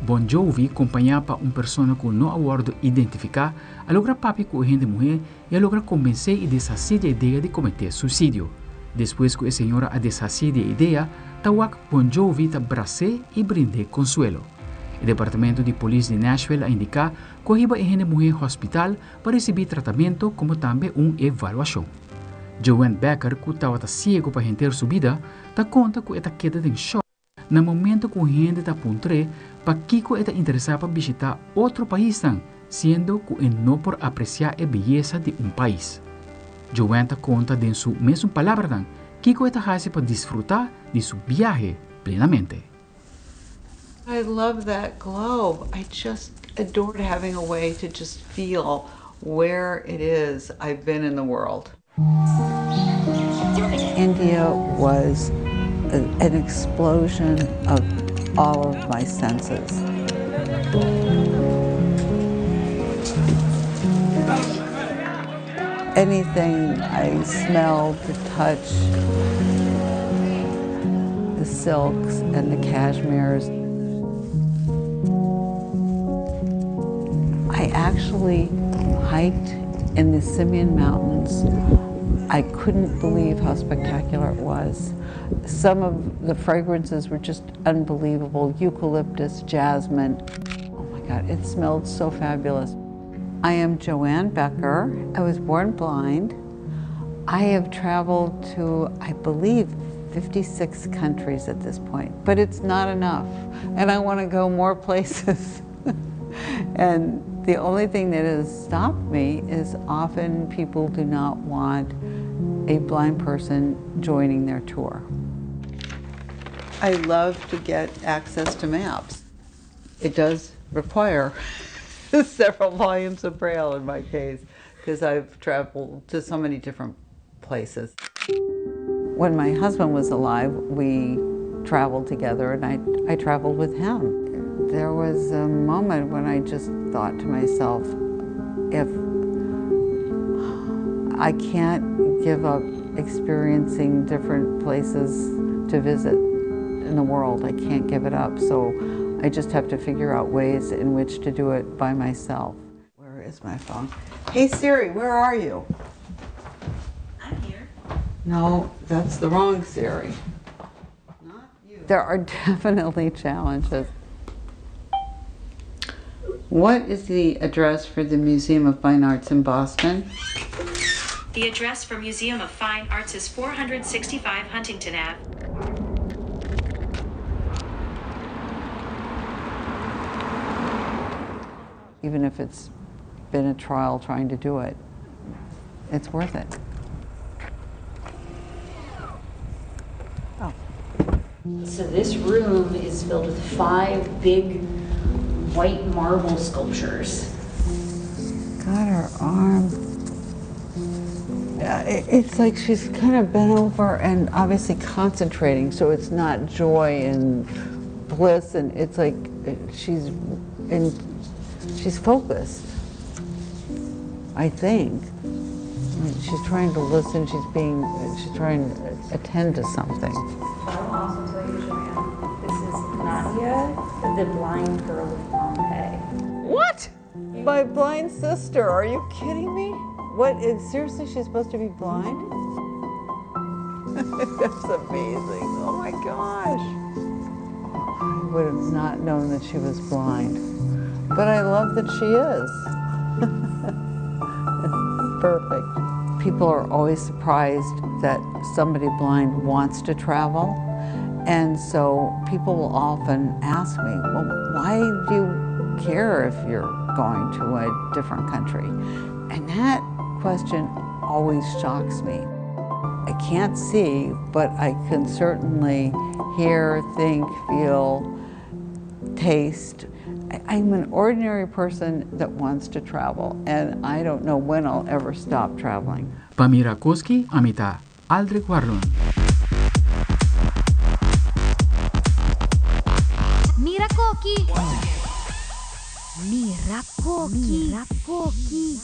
Bon Jovi, kompañá pa un persona ku no a wòrdu identifiká, a logra papia ku e hende muhé i a logra kombensé i deshasí di e idea di kometé suisidio. Despues ku e señora a deshasí di e idea, ta wak Bon Jovi ta bras'é i brind'é konsuelo. E departamento di polis di Nashville a indiká ku a hiba e hende muhé hospital pa risibí tratamentu komo tambe un evaluashon. Joanne Becker ku tabata siegu pa henter su bida ta konta ku e ta keda den shòk na momento ku un hende ta puntr'é pakiko e ta interesá pa bishitá otro paisnan siendo ku e no por apresiá e beyesa di un pais. Joanne ta konta den su mesun palabranan kiko e ta hasi pa disfrutá di su biahe plenamente. I love that globe. I just adored having a way to just feel where it is I've been in the world. India was an explosion of all of my senses. Anything I smelled, to touch, the silks and the cashmeres. I actually hiked in the Simien Mountains. I couldn't believe how spectacular it was. Some of the fragrances were just unbelievable eucalyptus, jasmine. Oh my God, it smelled so fabulous. I am Joanne Becker. I was born blind. I have traveled to, I believe, 56 countries at this point, but it's not enough. And I want to go more places. and the only thing that has stopped me is often people do not want a blind person joining their tour. I love to get access to maps. It does require several volumes of Braille in my case because I've traveled to so many different places. When my husband was alive, we traveled together and I, I traveled with him. There was a moment when I just thought to myself, if I can't give up experiencing different places to visit in the world, I can't give it up. So I just have to figure out ways in which to do it by myself. Where is my phone? Hey Siri, where are you? I'm here. No, that's the wrong Siri. Not you. There are definitely challenges. What is the address for the Museum of Fine Arts in Boston? The address for Museum of Fine Arts is 465 Huntington Ave. Even if it's been a trial trying to do it, it's worth it. Oh. So this room is filled with five big white marble sculptures. Got her arm. It's like she's kind of bent over and obviously concentrating, so it's not joy and bliss, and it's like she's in, she's focused. I think she's trying to listen. She's being she's trying to attend to something. I'll also tell you, Joanne, this is Nadia, the blind girl of Pompeii. What? My blind sister? Are you kidding me? What? Is, seriously, she's supposed to be blind? That's amazing. Oh my gosh. I would have not known that she was blind. But I love that she is. it's perfect. People are always surprised that somebody blind wants to travel. And so people will often ask me, well, why do you care if you're going to a different country? And that question always shocks me. I can't see, but I can certainly hear, think, feel, taste. I'm an ordinary person that wants to travel, and I don't know when I'll ever stop traveling. Pa Mira Koski, ami ta Aldrich Warloon. Mira koki! Mira koki! Mira koki!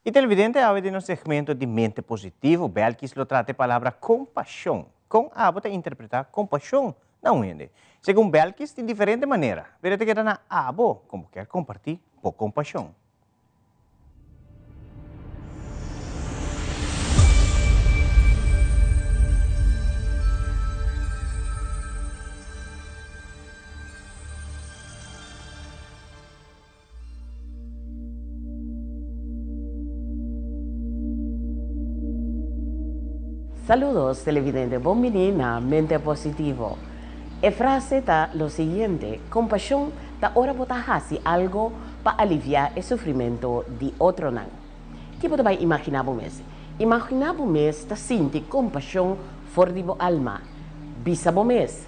Y televidente awe den nos segmento di Mente Positivo, Belkis lo trata e palabra compasion. Con abo ta interpreta compasion na un hende? Segun Belkis tin diferente manera, pero e ta keda na abo con bo kier comparti bo compasion. Saludos televidente, bon bini na Mente Positivo. E frase ta lo siguiente, Compashon ta ora bo ta haci algo pa alivia e sufrimento di otronan. Ki bo ta bay imagina bo mes? Imagina bo mes ta sinti compashon for di bo alma. Bisa bo mes,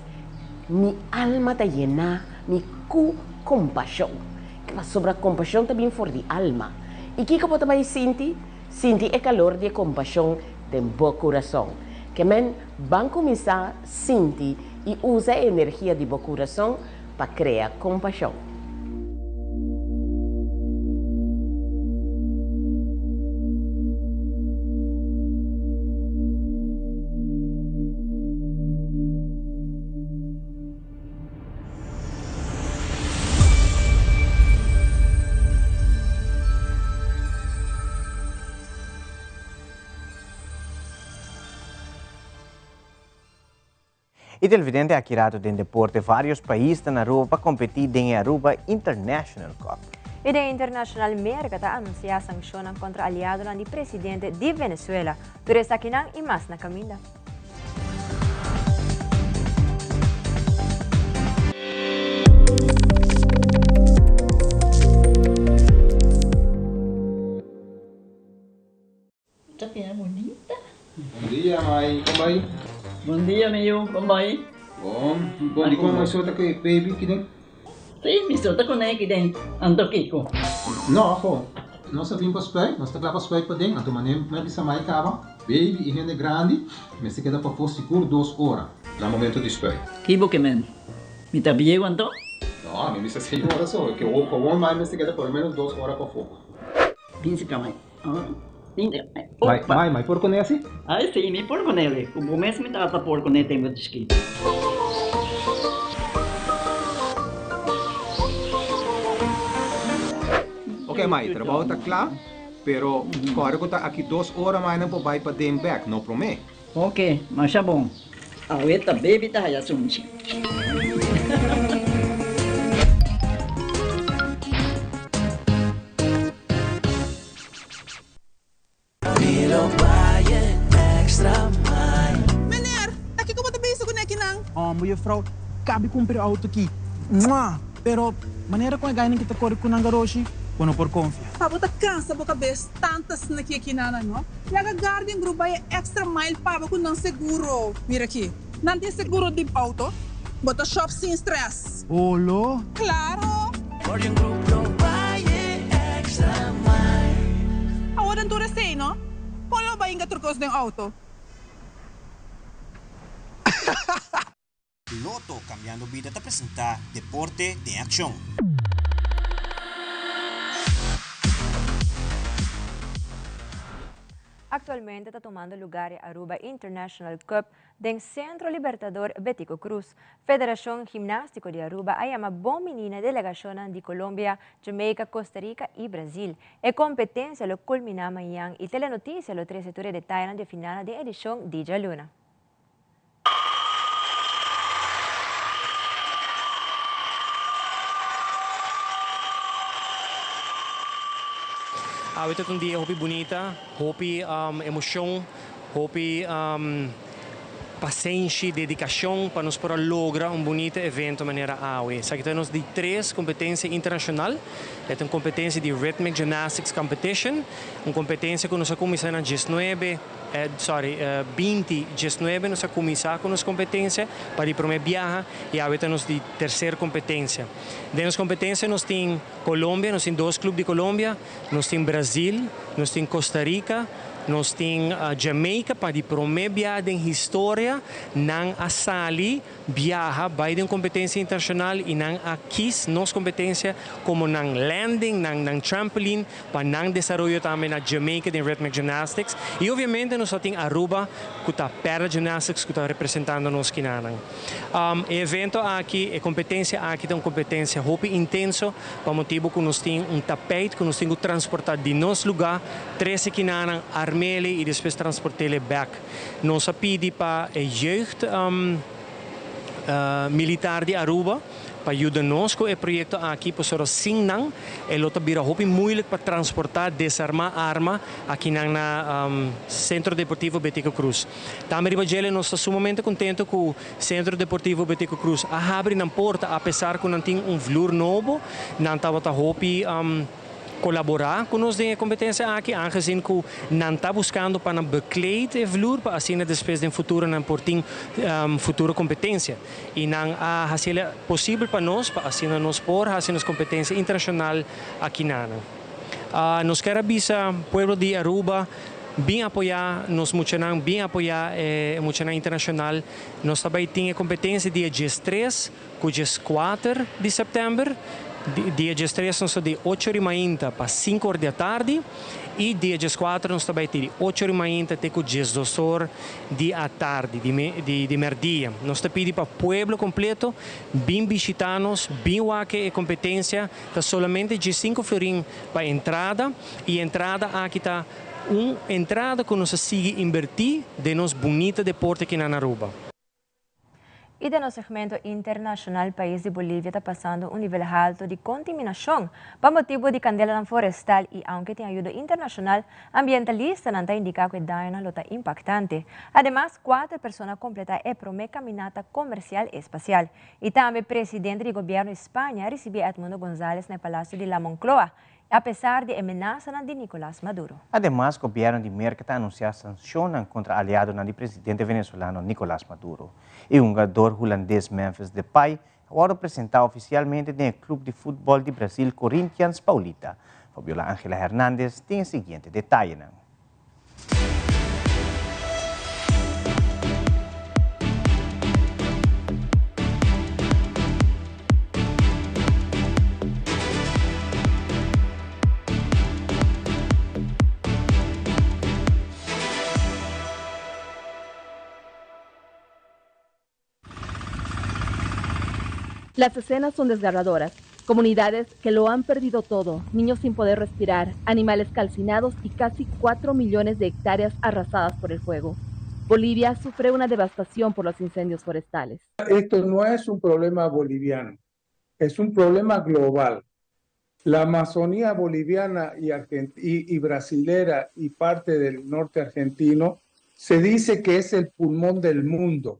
Mi alma ta yená mi ku kompashon. Pasobra kompashon ta bin for di alma. I kiko bo ta bai sinti? Sinti e kalor di e kompashon den bo kurason. Ke men, ban kuminsá sinti i usa e energia di bo kurason pa krea kompashon. E televidente aki rato den deporte varios pais ta na Aruba pa competi den e Aruba International Cup. E den internacional Merca ta anuncia sanccionnan contra aliadonan di presidente di Venezuela. Tur esakinan y mas na caminda. Ta bira bunita. Bon dia mai, kon bai? Bon dia mi yu, kon bai? Bon, bon di kon mai so ta ku e baby kiden? Si, mi so ta kuné kiden, anto kiko? No, ho, nos a bin pa spuit, nos ta kla pa spuit paden, anto manera mi a bisa mai kaba, baby i hende grandi mester keda pafó sigur dos ora na momento di spuit. Ki bo ke men? Mi ta bieu anto? No, mi bisa seis ora so, ke gewoon mai mester keda por lo menos dos ora pafó. Bin si ka mai. Mai, mai, mai por kuné asi? Ai si, mi por kuné. Ku bo mes mi tata por kuné tempu di chikito. Ok mai, trabou ta kla, pero kòrda ku ta aki dos ora mai nan por bai paden bèk, no promé. Ok, masha bon. Awe ta baby ta haya sunchi. Meneer, ta kiko bo ta bisa ku nekinan? Homber, juffrouw, kabi kumpra e auto aki. Mwah! Pero, manera kon e gainan ki ta kore ku nan garoshi, bo no por konfia. Pa bo ta kansa bo kabes tanta snaki akinanan, no? Laga Guardian Group bai e extra mile pa bo ku nan seguro. Mira aki, nan tin seguro di auto, bo ta shop sin stress. Olo? Claro! Guardian Group lo bai e extra mile. Awor den tur esei, no? Kon lo bai inga tur kos den auto? Lotto Cambiando Bida ta presenta Deporte den Accion. Actualmente ta tumando lugar e Aruba International Cup den Centro Libertador Betico Croes. Federacion Gimnastico di Aruba a yama bon bini na delegacionnan di Colombia, Jamaica, Costa Rica y Brazil. E competencia lo culmina mañan y Telenoticia lo trece tur e detayenan di e finalnan den edicion di djaluna. Awe ta un dia hopi bunita, hopi emocion, hopi pasenshi, dedicacion pa nos por a logra un bunita evento manera awe. Esaki ta nos di tres competencia internacional. E ta un competencia di Rhythmic Gymnastics Competition, un competencia cu nos a cuminsa na diesnuebe. Sorry, binti diesnuebe nos a kuminsá ku nos kompetensia pa di promé biaha i awe ta nos di terser kompetensia. Den nos kompetensia nos tin Colombia, nos tin dos klup di Colombia, nos tin Brazil, nos tin Costa Rica, nos tin Jamaica pa di promé biaha den historia nan a sali biaha bai den un kompetensia internashonal i nan a kis nos kompetensia komo nan landing, nan nan trampoline pa nan desaroyo tambe na Jamaica den Rhythmic Gymnastics i obviamente nos ta tin Aruba ku ta Para Gymnastics ku ta representando nos kinanan. E evento aki, e kompetensia aki ta un kompetensia hopi intenso pa motibu ku nos tin un tapijt ku nos tin ku transporta di nos lugá trese kinanan, arm'e i despues transport'e bèk. Nos a pidi pa e jeugd militar di Aruba. pa yuda nos ku e proyekto aki pasobra sin nan e lo ta bira hopi moeilijk pa transportá, desarmá arma akinan na Centro Deportivo Betico Croes. Tambe riba djele nos ta sumamente contento cu Centro Deportivo Betico Croes a habri nan porta apesar cu nan tin un vloer nobo. Nan tabata hopi colabora cu nos den e competencia aki aangezien cu nan ta buscando pa nan bekleed e vloer pa asina despues den futuro nan por tin futuro competencia. Y nan a haciele posibel pa nos pa asina nos por haci nos competencia internacional aki nan. Nos kier a bisa pueblo di Aruba bin apoya nos muchanan, bin apoya e muchanan internacional. Nos ta bay tin e competencia dia diestres cu diescuater di september. Dia diestres nos ta di ocho ori mainta pa cinco or di atardi y dia diescuater nos ta bay tin di ocho ori mainta te cu diesdos or di atardi, di merdia. Nos ta pidi pa pueblo completo bin bishita nos, bin wak e competencia. Ta solamente diescinco florin pa entrada y entrada aki ta un entrada cu nos a sigui inverti den nos bunita deporte aki na Aruba. Y den nos segmento internacional pais di Bolivia ta pasando un nivel halto di contiminacion pa motibo di candelanan forestal y aunke tin ayudo internacional, ambientalistanan ta indica cu e dañonan lo ta impactante. Ademas, cuater persona a completa e prome caminata comercial espacial. Y tambe presidente di gobierno di Spaña a ricibi Edmundo González na e Palacio di La Moncloa, a pesar di e menasanan di Nicolás Maduro. Ademas, gobierno di Merca ta anuncia sancionnan contra aliadonan di presidente venezolano Nicolás Maduro. E hungador hulandes Memphis Depay a wordo presenta oficialmente den e club di futbol di Brasil Corinthians Paulita. Fabiola Angela Hernandez tin e siguiente detayenan. Las escenas son desgarradoras. Comunidades que lo han perdido todo, niños sin poder respirar, animales calcinados y casi 4 millones de hectáreas arrasadas por el fuego. Bolivia sufre una devastación por los incendios forestales. Esto no es un problema boliviano, es un problema global. La Amazonía boliviana y, y, y brasilera y parte del norte argentino se dice que es el pulmón del mundo.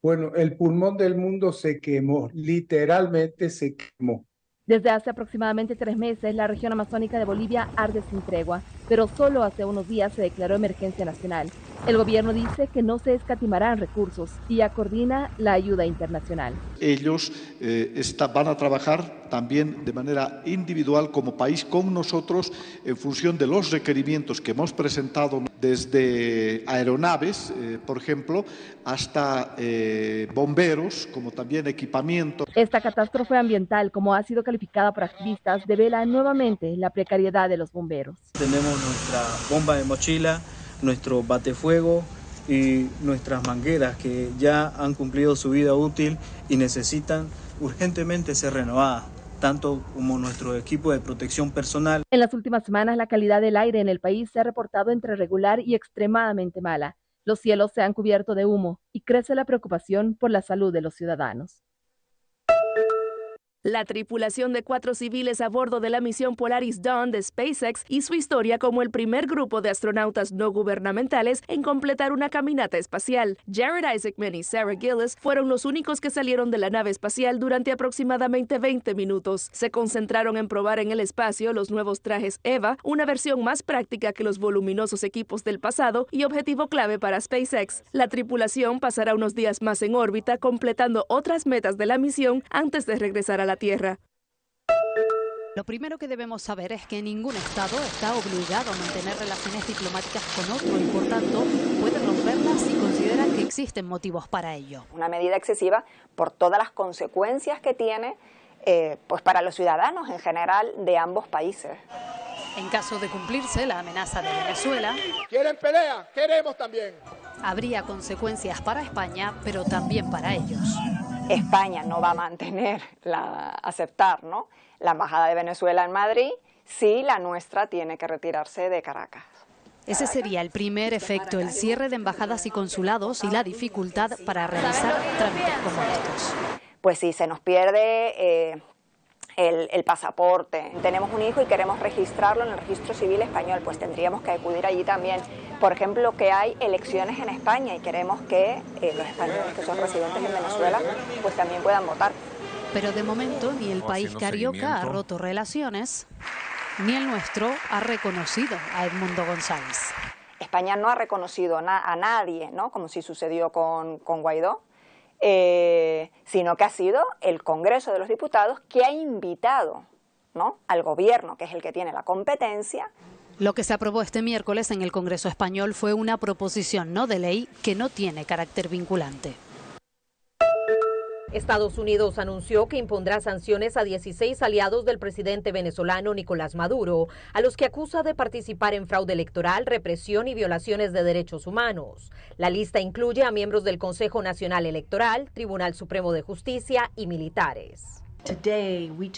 Bueno, el pulmón del mundo se quemó, literalmente se quemó. Desde hace aproximadamente tres meses, la región amazónica de Bolivia arde sin tregua, pero solo hace unos días se declaró emergencia nacional. El gobierno dice que no se escatimarán recursos y ya coordina la ayuda internacional. Ellos eh, está, van a trabajar también de manera individual como país con nosotros en función de los requerimientos que hemos presentado desde aeronaves, eh, por ejemplo, hasta eh, bomberos, como también equipamiento. Esta catástrofe ambiental, como ha sido calificada por activistas, devela nuevamente la precariedad de los bomberos. Tenemos nuestra bomba de mochila, nuestro batefuego y nuestras mangueras que ya han cumplido su vida útil y necesitan urgentemente ser renovadas tanto como nuestro equipo de protección personal. En las últimas semanas, la calidad del aire en el país se ha reportado entre regular y extremadamente mala. Los cielos se han cubierto de humo y crece la preocupación por la salud de los ciudadanos. La tripulación de cuatro civiles a bordo de la misión Polaris Dawn de SpaceX y su historia como el primer grupo de astronautas no gubernamentales en completar una caminata espacial. Jared Isaacman y Sarah Gillis fueron los únicos que salieron de la nave espacial durante aproximadamente 20 minutos. Se concentraron en probar en el espacio los nuevos trajes EVA, una versión más práctica que los voluminosos equipos del pasado y objetivo clave para SpaceX. La tripulación pasará unos días más en órbita completando otras metas de la misión antes de regresar a la Tierra. Lo primero que debemos saber es que ningún Estado está obligado a mantener relaciones diplomáticas con otro y, por tanto, puede romperlas si considera que existen motivos para ello. Una medida excesiva por todas las consecuencias que tiene eh, pues para los ciudadanos en general de ambos países. En caso de cumplirse la amenaza de Venezuela, ¿Quieren pelea? Queremos también. Habría consecuencias para España, pero también para ellos. España no va a mantener, la, aceptar ¿no? la embajada de Venezuela en Madrid si la nuestra tiene que retirarse de Caracas. Ese sería el primer efecto, el cierre de embajadas y consulados y la dificultad para realizar trámites como estos. Pues si se nos pierde el pasaporte, tenemos un hijo y queremos registrarlo en el registro civil español, pues tendríamos que acudir allí también. Por ejemplo, que hay elecciones en España y queremos que los españoles que son residentes en Venezuela pues también puedan votar. Pero de momento ni el Estamos país haciendo carioca ha seguimiento. roto relaciones, ni el nuestro ha reconocido a Edmundo González. España no ha reconocido a nadie, ¿no? Como sí sucedió con Guaidó, sino que ha sido el Congreso de los Diputados que ha invitado, ¿no?, al gobierno, que es el que tiene la competencia. Lo que se aprobó este miércoles en el Congreso español fue una proposición no de ley que no tiene carácter vinculante. Estados Unidos anunció que impondrá sanciones a 16 aliados del presidente venezolano Nicolás Maduro, a los que acusa de participar en fraude electoral, represión y violaciones de derechos humanos. La lista incluye a miembros del Consejo Nacional Electoral, Tribunal Supremo de Justicia y militares.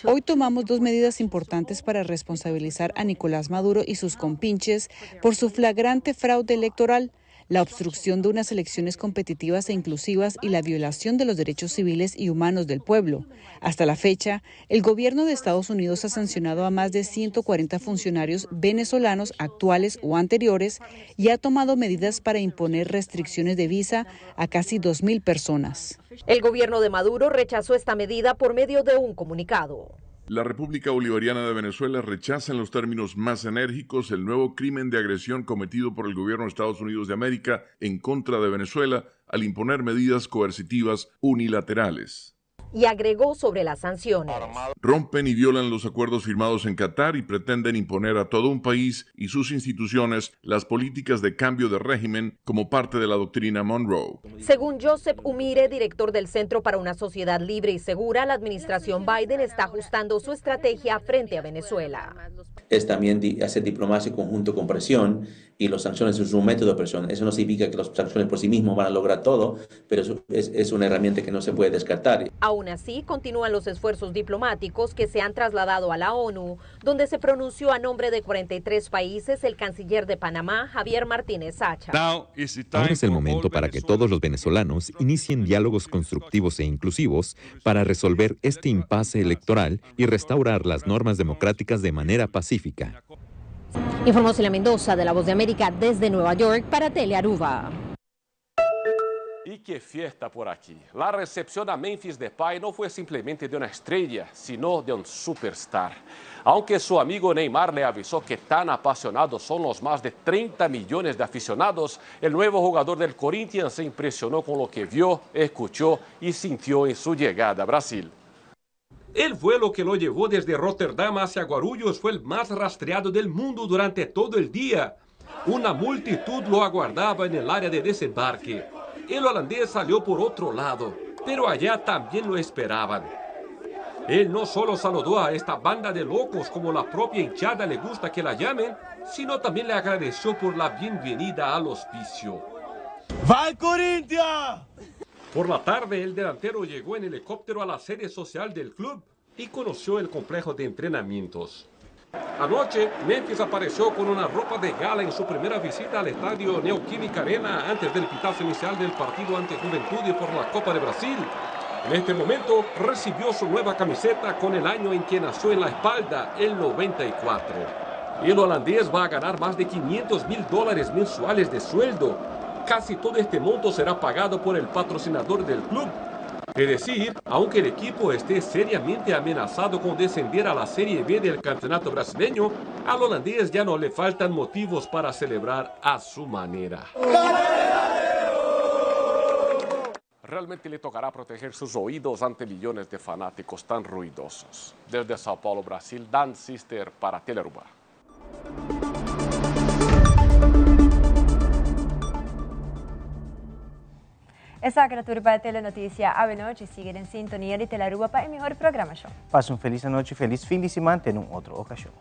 Hoy tomamos dos medidas importantes para responsabilizar a Nicolás Maduro y sus compinches por su flagrante fraude electoral, la obstrucción de unas elecciones competitivas e inclusivas y la violación de los derechos civiles y humanos del pueblo. Hasta la fecha, el gobierno de Estados Unidos ha sancionado a más de 140 funcionarios venezolanos actuales o anteriores y ha tomado medidas para imponer restricciones de visa a casi 2.000 personas. El gobierno de Maduro rechazó esta medida por medio de un comunicado. La República Bolivariana de Venezuela rechaza en los términos más enérgicos el nuevo crimen de agresión cometido por el gobierno de Estados Unidos de América en contra de Venezuela al imponer medidas coercitivas unilaterales. Y agregó sobre las sanciones. Rompen y violan los acuerdos firmados en Qatar y pretenden imponer a todo un país y sus instituciones las políticas de cambio de régimen como parte de la doctrina Monroe. Según Joseph Humire, director del Centro para una Sociedad Libre y Segura, la administración Biden está ajustando su estrategia frente a Venezuela. Es también hacer diplomacia conjunto con presión, y las sanciones es un método de presión. Eso no significa que las sanciones por sí mismas van a lograr todo, pero es una herramienta que no se puede descartar. Aún así, continúan los esfuerzos diplomáticos que se han trasladado a la ONU, donde se pronunció a nombre de 43 países el canciller de Panamá, Javier Martínez Acha. Ahora es el momento para que todos los venezolanos inicien diálogos constructivos e inclusivos para resolver este impasse electoral y restaurar las normas democráticas de manera pacífica. Informó Celia Mendoza de La Voz de América desde Nueva York para Telearuba. Y qué fiesta por aquí. La recepción a Memphis Depay no fue simplemente de una estrella, sino de un superstar. Aunque su amigo Neymar le avisó que tan apasionados son los más de 30 millones de aficionados, el nuevo jugador del Corinthians se impresionó con lo que vio, escuchó y sintió en su llegada a Brasil. El vuelo que lo llevó desde Rotterdam hacia Guarulhos fue el más rastreado del mundo durante todo el día. Una multitud lo aguardaba en el área de desembarque. El holandés salió por otro lado, pero allá también lo esperaban. Él no solo saludó a esta banda de locos, como la propia hinchada le gusta que la llamen, sino también le agradeció por la bienvenida al hospicio. ¡Vai, Corinthians! Por la tarde, el delantero llegó en helicóptero a la sede social del club y conoció el complejo de entrenamientos. Anoche, Memphis apareció con una ropa de gala en su primera visita al estadio Neoquímica Arena antes del pitazo inicial del partido ante Juventude por la Copa de Brasil. En este momento, recibió su nueva camiseta con el año en que nació en la espalda, el 94. El holandés va a ganar más de quinientos mil dólares mensuales de sueldo. Casi todo este monto será pagado por el patrocinador del club. Es decir, aunque el equipo esté seriamente amenazado con descender a la Serie B del campeonato brasileño, al holandés ya no le faltan motivos para celebrar a su manera. Realmente le tocará proteger sus oídos ante millones de fanáticos tan ruidosos. Desde Sao Paulo, Brasil, Dan Sister para Telearuba. Esa criatura para Telenoticia Avenoche sigue en sintonía de Telearuba para el mejor programa show. Pasa un feliz noche y feliz fin de semana en otra ocasión.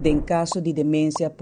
Den caso di demencia por.